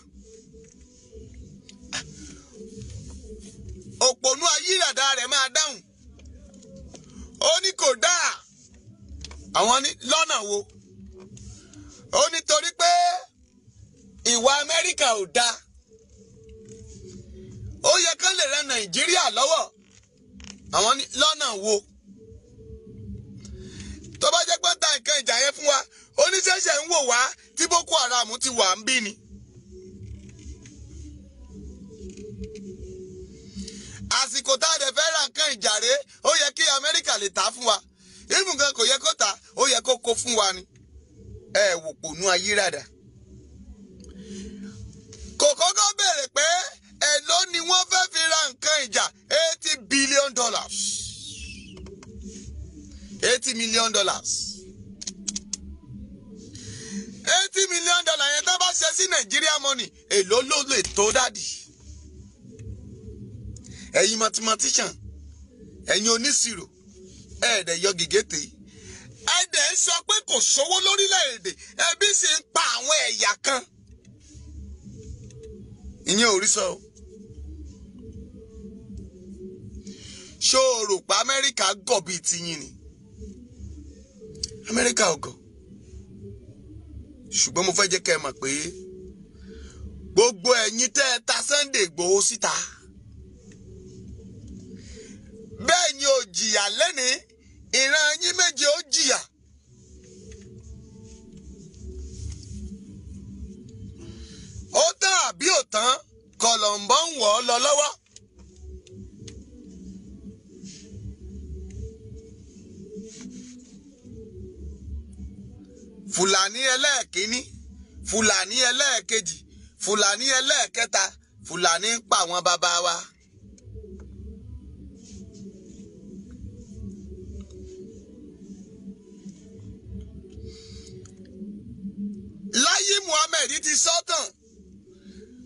Òpònú ayíràdá rẹ̀ máa dáhùn. Ó ní kò dáa. Àwọn ní lọ́nà wo? Ó ní torí pé ìwà Amẹ́ríkà ò dáa. Ó yẹ kán lè ran Nàìjíríà lọ́wọ́. Àwọn ní lọ́nà wo? Tó bá jẹ́ pé ta nǹkan ìjà yẹn fún wa, oníṣẹ́ṣẹ́ ń wò wá tí Boko Haram ti wà ń bí ni. Àsìkò tá a dẹ̀ fẹ́ ra nǹkan ìjà rèé, ó yẹ kí Amẹ́ríkà lè tà á fún wa. Ìmù gan kò yẹ kó tà, ó yẹ kó kó fún wa ni. Ẹ wò pònú ayírádà. Kò kọ́kọ́ béèrè pé èló ni wọ́n fẹ́ fi ra nǹkan ìjà $80 billion. $80 million. $80 million yẹn tá bá ṣe sí Nàìjíríà money, èló ló lè tó dádì? Ẹ̀yin mathematician, ẹ̀yin oníṣirò, ẹ̀ẹ́dẹ̀ yọ gìgéte. Ẹ̀ẹ́dẹ̀ ń sọ pé kò sówó lórílẹ̀‐èdè, ẹbí sì ń pa àwọn ẹ̀yà kan. Ìyẹn ò rí sọ o. Ṣó o rò pé Amẹ́ríkà gọ̀ bíi tiyín ni? Amẹ́ríkà ò gọ̀. Ṣùgbọ́n mo fẹ́ jẹ́ kẹ́ ẹ mọ̀ pé gbogbo ẹ̀yin tẹ́ ẹ ta Sunday Igboho síta, bẹ́ẹ̀ ni ò jìyà lẹ́ni, ìran yín méje ó jìyà. Ó tán àbí ò tán, kọ̀lọ̀ǹbọ̀ ń wọ̀ ọ́ lọ lọ́wọ́. Fùlàní ẹlẹ́ẹ̀kíní, Fùlàní ẹlẹ́ẹ̀kejì, Fùlàní ẹlẹ́ẹ̀kẹta, Fùlàní ń pa àwọn bàbá wa. Láyé Muhammed ti sọ́tàn,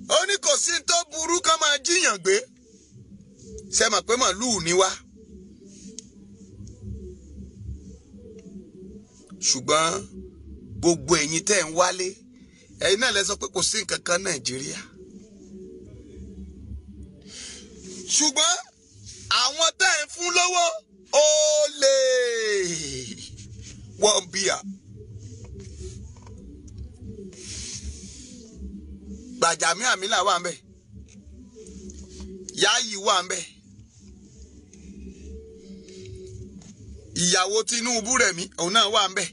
ó ní kò sí tó burú kán máa jíyàn gbé. Ṣé mọ̀ pé màlúù ni wá? Ṣùgbọ́n gbogbo ẹ̀yin tẹ́ ń wálé, ẹ̀yin náà lẹ sọ pé kò sí nǹkan kan Nàìjíríà. Ṣùgbọ́n àwọn tẹ́ ń fún lówó olè wọ́n bíà. Gbàjàmíàmílà wà ń bẹ̀, Yáyì wà ń bẹ̀, ìyàwó Tinubu Rẹ̀mí òun náà wà ń bẹ̀.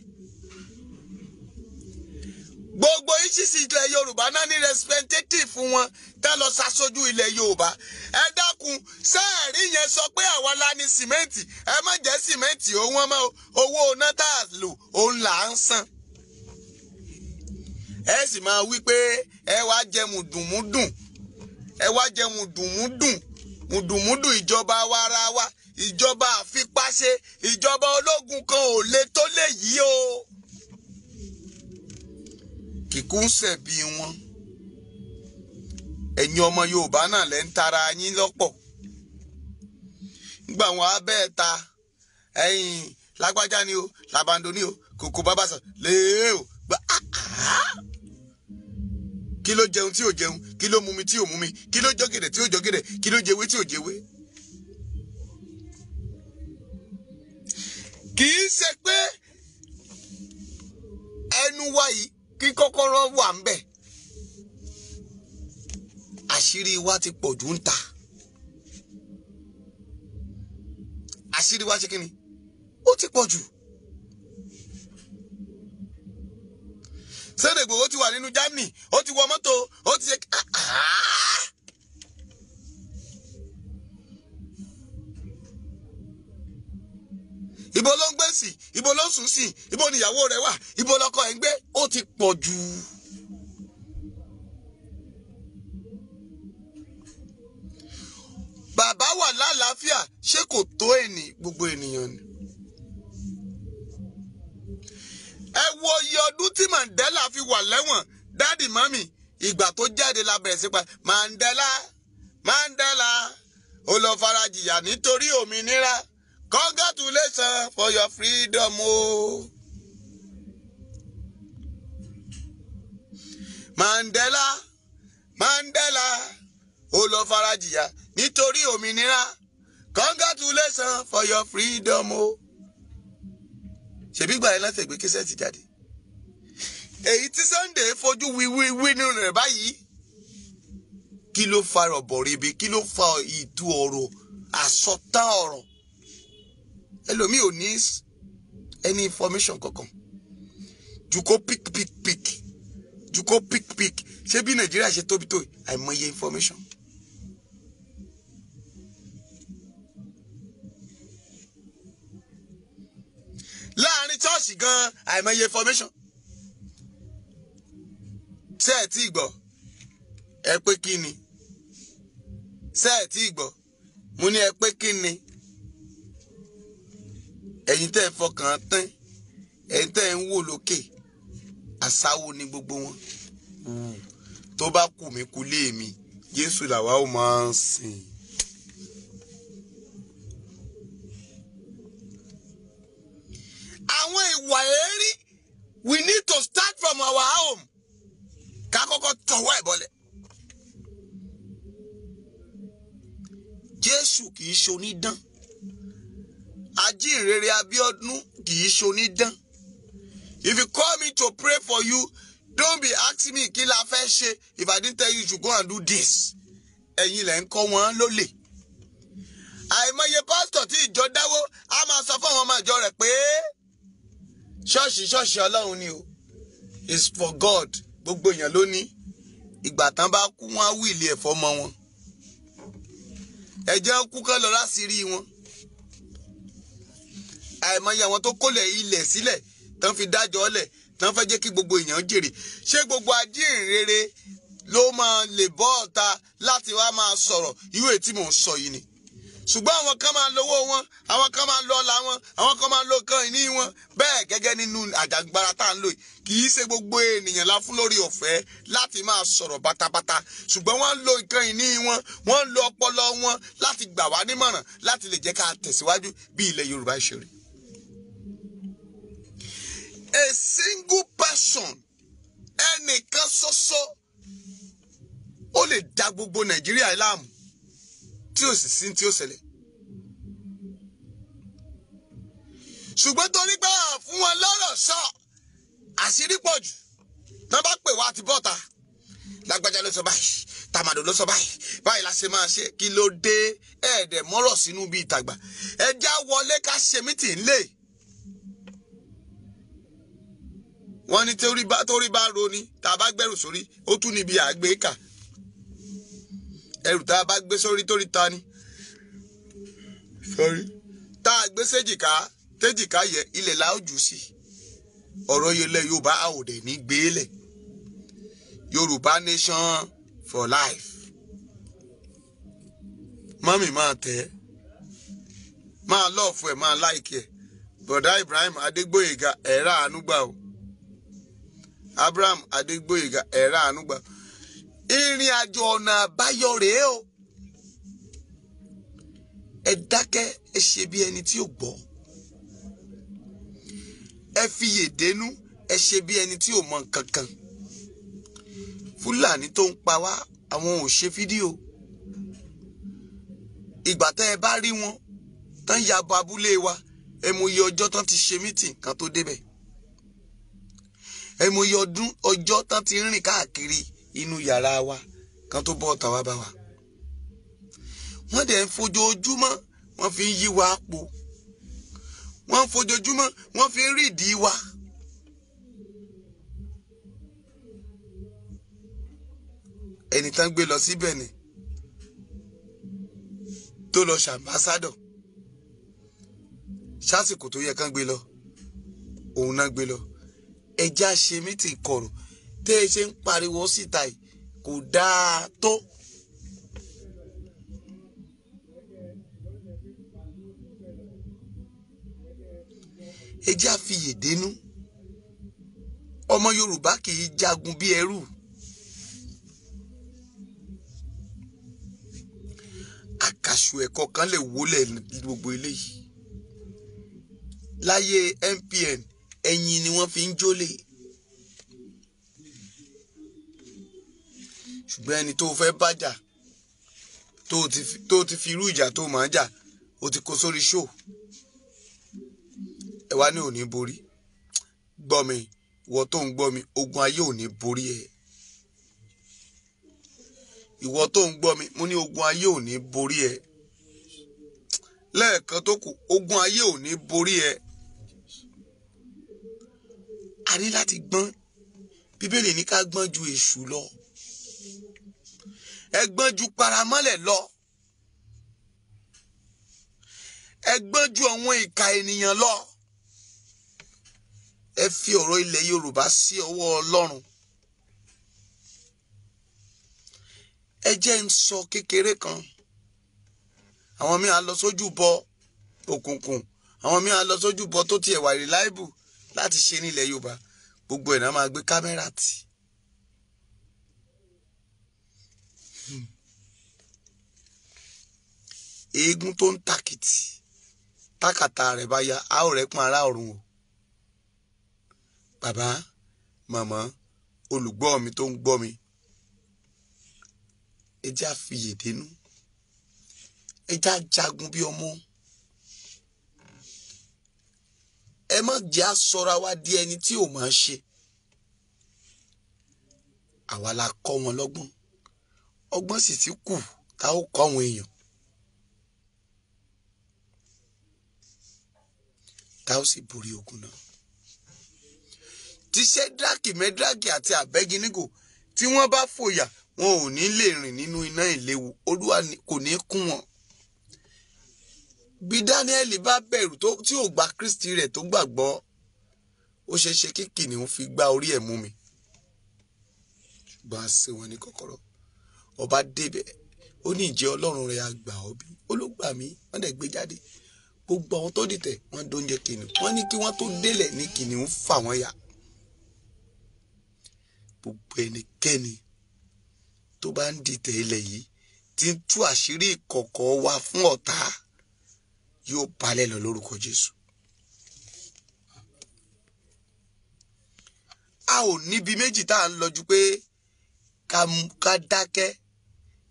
Gbogbo ìṣìṣì ilẹ̀ Yorùbá náà ní representative fún wọn tá lọ ṣaṣojú ilẹ̀ Yorùbá. Ẹ dákun, sẹ́ẹ̀rí yẹn sọ pé àwa la ní sìmẹ́ǹtì, ẹ má jẹ́ sìmẹ́ǹtì ó wọ́n mọ́, owó iná tá a lò òun là ń san. Ẹ sì máa wí pé ẹ wá jẹ mùdùnmúdùn, ẹ wá jẹ mùdùnmúdùn, mùdùnmúdùn ìjọba wa ara wa, ìjọba àfipáṣe, ìjọba ológun kan ò lè tó lè yí o. Kìkú ń ṣẹ̀bi wọn. Ẹ̀yin ọmọ Yorùbá náà lẹ́ ń tara yín lọ́pọ̀. Nígbà wọn abẹ́ ta ẹ̀yin lágbájá ni o, làbàndò ni o, kòkó bàbá sọ lèé o. Kí ló jẹun tí ò jẹun? Kí ló mumi tí ò mumi? Kí ló jọgẹdẹ tí ò jọgẹdẹ? Kí ló jẹwé tí ò jẹwé? Kì í ṣe pé ẹnu wa yìí kí kọ́kọ́rọ́ wà ń bẹ̀. Àṣírí wa ti pọ̀ jù ń ta. Àṣírí wa ṣe kí ni? Ó ti pọ̀ jù. Sunday Igboho ti wà nínú Germany, ó ti wọ mọ́tò, ó ti ṣe. Ibo ló ń gbé sí, ibo ló ń sùn sí, ibo níyàwó rẹ̀ wà, ibo lọkọ ẹ̀ ń gbé, ó ti pọ̀ jù. Bàbá wà lálàáfíà, ṣé kò tó ẹni gbogbo ènìyàn ni? Ẹ wo iye ọdún tí Mandela fi wà lẹ́wọ̀n, dáàdì mọ́mì, ìgbà tó jáde la bẹ̀rẹ̀ sí pa Mandela, Mandela, ó lọ farajìyà nítorí òmìnira. Congratulations for your freedom o. Mandela, Mandela, ó lọ farajìyà nítorí òmìnira. Congratulations for your freedom o. Ṣèbí gbà yẹn láti ẹgbẹ́ kẹsẹ̀tì jáde. Èyí tí Sunday fojú wíwí nínú rẹ̀ báyìí. Kí ló fa rọ̀bọ̀rìbì? Kí ló fa ìtú ọ̀rọ̀ àsọtán ọ̀rọ̀? Ẹlòmíì ò ní any information kankan. Ju kó pick pick pick. Ju kó pick pick. Ṣé bí Nàìjíríà ṣe tóbi tó àìmọye information? Láàrin ṣọ́ọ̀ṣì gan àìmọye information. Ṣé ẹ tí gbọ́? Ẹ pé kí ni? Ṣé ẹ tí gbọ́? Mo ní ẹ pé kí ni? Ẹ̀yin tẹ́ ẹ fọkàn tán, ẹ̀yin tẹ́ ẹ ń wò lókè, àsáwo ni gbogbo wọn. Tó bá kù mí kú lé mi, Jésù làwa ó máa ń sìn. Àwọn ìwà èérí, we need to start from our home. Ká kọ́kọ́ tọwọ́ ẹ̀ bọ́lẹ̀. Jésù kì í ṣe onídán. Ajínrere Abíọ́dún kì í ṣe onídán. If you call me to pray for you, don't be asking me kí la fẹ́ ṣe. If I didn't tell you, you should go and do this. Ẹ̀yin lẹ̀ ń kọ́ wọn lólè. Àìmọye pásítọ̀ tí ìjọ dáwó á máa sọ fún àwọn ọmọ ìjọ rẹ̀ pé ṣọ́ọ̀ṣì ṣọ́ọ̀ṣì Ọlọ́run ni o. It's for God. Gbogbo èèyàn ló ní. Ìgbà tán bá kú wọn á wíìlì ẹ̀fọ́ mọ́ wọn. Ẹ̀jẹ̀ ń kú kán lọ láṣìírí wọn. Àìmọye àwọn tó kólẹ̀ ilẹ̀ sílẹ̀ tán fi dájọ́ lẹ̀ tán fẹ́ jẹ́ kí gbogbo èèyàn jèrè. Ṣé gbogbo ajínrere ló máa lè bọ́ ọ̀ta láti wá máa sọ̀rọ̀ irú èyí tí mò ń sọ yìí ni? Ṣùgbọ́n àwọn kan máa ń lówó wọn, àwọn kan máa ń lo ọlá wọn, àwọn kan máa ń lo nǹkan ìní wọn. Bẹ́ẹ̀ gẹ́gẹ́ nínú àjàgbara tá à ń lò yìí, kì í ṣe gbogbo ènìyàn la fún lórí ọ̀fẹ́ láti máa sọ̀rọ̀ bátabáta. Ṣùgbọ́n wọ́n ń lo nǹkan ìní wọn, wọ́n ń lo ọpọlọ wọn láti gbà wá nímọ̀ràn láti lè jẹ́ ká tẹ̀síwájú bí ilẹ̀ Yorùbá ṣe rí. A single person, ẹnìkan ṣoṣo, ó lè da gbogbo Nàìjíríà láàmú tí ò sì sí tí ó ṣẹlẹ̀. Ṣùgbọ́n torí pé à fún wọn lọ́rọ̀ sọ, àṣírí pọ̀ jù. Tán bá pè wá àti bọ́ta, lágbájá ló sọ báyìí, tàmàdò ló sọ báyìí, báyìí la ṣe máa ṣe. Kí ló dé? Ẹ̀ẹ́dẹ̀ mọ́rọ̀ sínú bíi ìtàgbà. Ẹja wọlé ká ṣe mítì ńlẹ̀. Wọ́n ní torí bá roni, tá a bá gbẹ́rù sórí, ó tún níbi àgbékà. Ẹrù tá a bá gbé sórí torí ta ni? Sórí. Tá a gbé séjìká, téjìká yẹ, ilẹ̀ la ó jù sí. Ọ̀rọ̀ ilẹ̀ Yorùbá a ò dẹ̀ ní gbélé. Yorùbá nation for life. Mọ́mì máa tẹ̀ ẹ́, máa lọ́ọ̀fù ẹ̀, máa láìkì ẹ̀. Bọ̀dá Ibrahim Adégbóyèga ẹ̀rá àánú gbà o. Abraham Adégbóyèga ẹ̀rá àánú gbà. Ìrìn àjò ọ̀nà àbáyọ rèé o. Ẹ dákẹ́, ẹ ṣe bí ẹni tí ò gbọ́. Ẹ fiyè dénú, ẹ ṣe bí ẹni tí ò mọ nǹkan kan. Fúlàní tó ń pa wá, àwọn ò ṣe fídíò. Ìgbà tẹ́ ẹ bá rí wọn tán ya bo abúlé wa, ẹ mọ iye ọjọ́ tán ti ṣe mítìn kan tó débẹ̀. Ẹ mọ iye ọdún ọjọ́ tán ti rìn káàkiri inú yàrá wa kan tó bọ́ ọ̀tá wa bá wa. Wọ́n dẹ̀ ń fojoojúmọ́ wọ́n fi ń yí wa po. Wọ́n ń fojoojúmọ́ wọ́n fi ń rídìí wa. Ẹni tán gbé lọ sí Benin tó lọ ṣàmbásádọ̀, sásìkò tó yẹ kán gbé lọ òun náà gbé lọ. Ẹjẹ́ àṣẹ mítì kọ̀rọ̀ tẹ́ ẹ ṣe ń pariwo síta yìí kò dáa tó. Ẹjẹ́ àfiyè dénú. Ọmọ Yorùbá kì í jagun bí ẹrú. Àkàṣù ẹ̀kọ́ kan lè wólẹ̀ gbogbo eléyìí. Láyé MPN ẹ̀yìn ni wọ́n fi ń jólè. Ṣùgbọ́n ẹni tó fẹ́ bájà tó ti fi irú ìjà tó máa ń jà ó ti kó sórí ṣó. Ẹ wá ní òní borí. Gbọ́ mi, ìwọ tó ń gbọ́ mi, ogun ayé ò ní borí ẹ. Ìwọ tó ń gbọ́ mi, mo ní ogun ayé ò ní borí ẹ. Lẹ́ẹ̀kan tó kù, ogun ayé ò ní borí ẹ. A ní láti gbọ́n. Bíbélì ní ká gbọ́n ju èṣù lọ. Ẹ gbọ́n ju paramọ́lẹ̀ lọ. Ẹ gbọ́n ju àwọn ìka ènìyàn lọ. Ẹ fi ọ̀rọ̀ ilẹ̀ Yorùbá sí ọwọ́ Ọlọ́run. Ẹ jẹ́ ń sọ kékeré kan. Àwọn míì á lọ sójú bọ òkùnkùn, àwọn míì á lọ sójú bọ tó tiẹ̀ wà reliable láti ṣe nílẹ̀ Yorùbá. Gbogbo ẹ̀ náà máa gbé kámẹ́rà tì. Eégún tó ń tàkìtì tákàtà rẹ̀ bá ya, a ó rẹ̀ pọ́n ará ọ̀run o. Bàbá, màmá, olùgbọ́ mi tó ń gbọ́ mi, ẹ jẹ́ àfiyè dénú. Ẹ jẹ́ àjagun bí ọmọ. Ẹ má jẹ́ àsọra wa di ẹni tí ò máa ṣe. Àwa la kọ́ wọn lọ́gbọ́n. Ọgbọ́n sì ti kù tá ó kọ́ àwọn èèyàn. Tá ó sì borí ogun náà. Tí Ṣẹ́drákì, Mẹ́drákì àti Àbẹ́gínígò tí wọ́n bá fòyà, wọn ò ní lè rìn nínú iná ìléwu. Olúwa kò ní kún wọn. Bí Dáníẹ́lì bá bẹ̀rù tí ò gba Kristi rẹ̀ tó gbàgbọ́, ó ṣeé ṣe kí kìnìún fi gbá orí ẹ̀ mú mi. Ṣùgbọ́n a ṣe wọn ní kọ́kọ́rọ́. Ọba débẹ̀, ó ní ìjẹ́ Ọlọ́run rẹ̀ á gbà ọ́ bí. Ó ló gbà mí, wọ́n dẹ̀ gbé jáde. Gbogbo àwọn tó dìtẹ̀, wọ́n dóúnjẹ kìnìún. Wọ́n ní kí wọ́n tó délẹ̀ ní kìnìún fà wọ́n ya. Gbogbo ẹnikẹ́ni tó bá ń dìtẹ̀ ilẹ̀ yìí tí ń tú àṣírí ìkọ̀kọ̀ wa fún ọ̀tá yóò balẹ̀ lọ lórúkọ Jésù. A ò níbi méjì tá à ń lọ ju pé ká dákẹ́.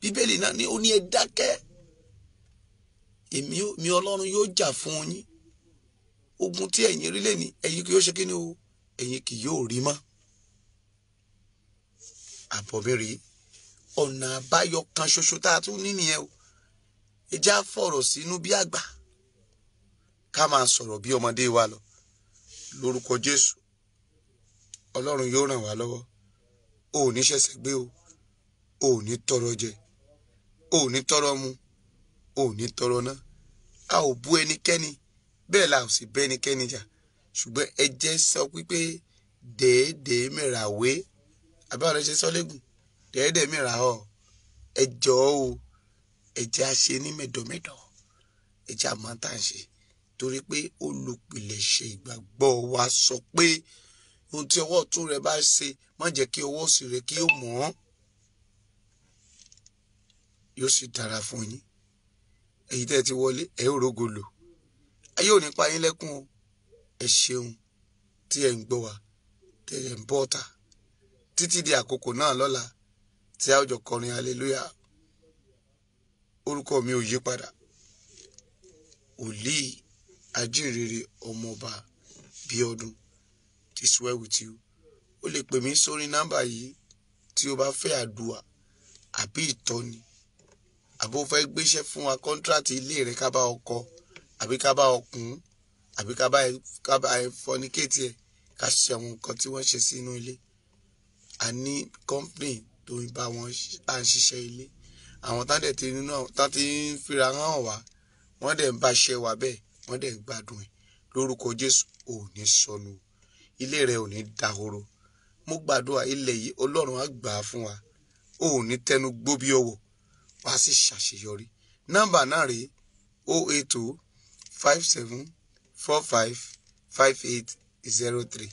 Bíbélì náà ní ó ní ẹ dákẹ́. Èmi Ọlọ́run yóò jà fún yín. Ogun tí ẹ̀yin rí lẹ́ni, ẹ̀yin kì yóò ṣe kíni o, ẹ̀yin kì yóò rí mọ́. Àbọ̀ mi rèé. Ọ̀nà àbáyọ kan ṣoṣo tá a tún ní nìyẹn o. Ẹ já fọ̀rọ̀ sínú bí àgbà, ká máa sọ̀rọ̀ bí ọmọdé wa lọ. Lórúkọ Jésù, Ọlọ́run yóò ràn wá lọ́wọ́. O ò ní ṣẹ̀ṣẹ̀ gbé o, o ò ní tọrọ jẹ, o ò ní tọrọ mu, o ò ní tọrọ ná. A ò bú ẹnikẹ́ni, bẹ́ẹ̀ la ò sì bẹ́ ẹnikẹ́ni jà. Ṣùgbọ́n ẹ jẹ́ sọ pípé dèédèé mìíràn wé, àbí àwọn ọ̀rẹ́ ṣe sọ lẹ́gùn, dèédèé mìíràn ọ̀. Ẹ jọ̀ọ́ o, ẹ jẹ́ a ṣe ní mẹ̀dọ̀mẹ̀dọ̀, ẹ jẹ́ a mọ̀ tá à ń ṣe. Torí pé olùpilẹ̀ṣẹ̀ ìgbàgbọ́ wa sọ pé ohun tí ọwọ́ ọ̀tún rẹ bá ṣe, má jẹ́ kí ọwọ́ òsì rẹ kí ó mọ̀ ọ́n. Yóò sì dára fún yín. Èyí tẹ́ ẹ ti wọlé, ẹ ó rógo lò. Ayé ò ní pa yín lẹ́kún o. Ẹ ṣeun tí ẹ ń gbọ́ wa, tí ẹ ń bọ́ ọ̀tà. Títí di àkókò náà lọ́la tí a ó jọ kọrin hallelujah. Orúkọ mi ò yí padà. Òlíì Ajínrere Ọmọọba Bíọ́dún. It is well with you. O lè pè mí sórí nọ́mbà yìí tí o bá fẹ́ àdúrà àbí ìtọ́ni, àbí o fẹ́ gbéṣẹ́ fún wa, kọ́ńtrátì ilé rẹ ká bá ọ kọ, àbí ká bá ọ kùn, àbí ká bá ẹ fọnikéètì ẹ, ká ṣe àwọn nǹkan tí wọ́n ṣe sínú ilé. A ní company tó ń bá wọn à ń ṣiṣẹ́ ilé. Àwọn tá dẹ̀ ti nínú tá ti ń fira hàn wá, wọ́n dẹ̀ ń bá ṣe wá bẹ́ẹ̀, wọ́n dẹ̀ ń gbádùn ẹ̀. Lórúkọ Jésù, ò ní sọnù, ilé rẹ ò ní dahoro. Mo gbàdúrà, ilẹ̀ yìí Ọlọ́run á gbà á fún wa. Ò ní tẹnu gbó bí ọwọ́, wá sì ṣàṣeyọrí. Nọ́mbà náà rèé: 08057455803,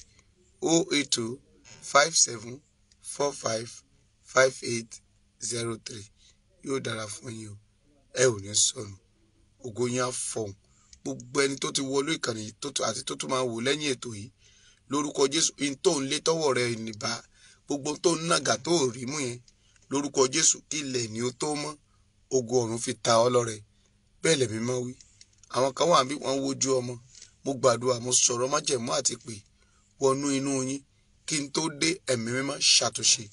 08057455803. Yóò dára fún yín o, ẹ ò ní sọnù, ògo yín á fọhùn. Gbogbo ẹni tó ti wọlé ìkànnì yìí àti tó tún máa wò lẹ́yìn ètò yìí, lórúkọ Jésù, in tó ń lé tọ́wọ́ rẹ nìbá, gbogbo tó ń nàgà tó rí mú yẹn, lórúkọ Jésù, kí ilẹ̀ ni ó tó mọ́, ògo ọ̀run fi ta ọ́ lọ́rẹ. Bẹ́ẹ̀ lẹ̀mí máa wí. Àwọn kan wà bí wọ́n wojú ọmọ. Mo gbàdúrà, mo sọ̀rọ̀ májẹ̀mú àti pè wọnú inú yín kí n tó dé. Ẹ̀mí Mímọ́ ṣàtúnṣe,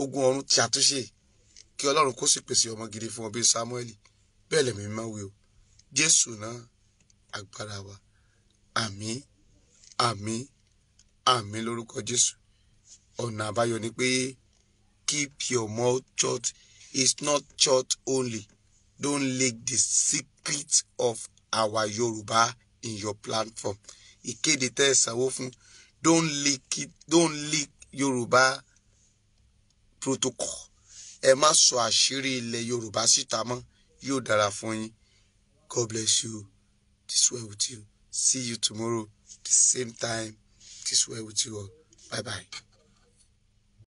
ogun ọ̀run ṣàtúnṣe, kí Ọlọ́run kó sì pèsè ọmọ gidi fún ọ bíi Samuel. Bẹ́ẹ̀ lẹ̀mí mímọ́ wí o. Jésù náà agbára wa. Àmín, àmín, àmín lórúkọ Jésù. Ọ̀nà àbáyọ ni pé keep your mouth shut. It's not shut only, don't leak the secret of our Yorùbá in your platform. Ìkéde tẹ́ ẹ sanwó fún, don't leak it, don't leak Yorùbá protocol. Ẹ má sọ àṣírí ilẹ̀ Yorùbá síta mọ́. Yóò dára fún yín. God bless you. This way with you. See you tomorrow, the same time. This way with you all. Bye bye.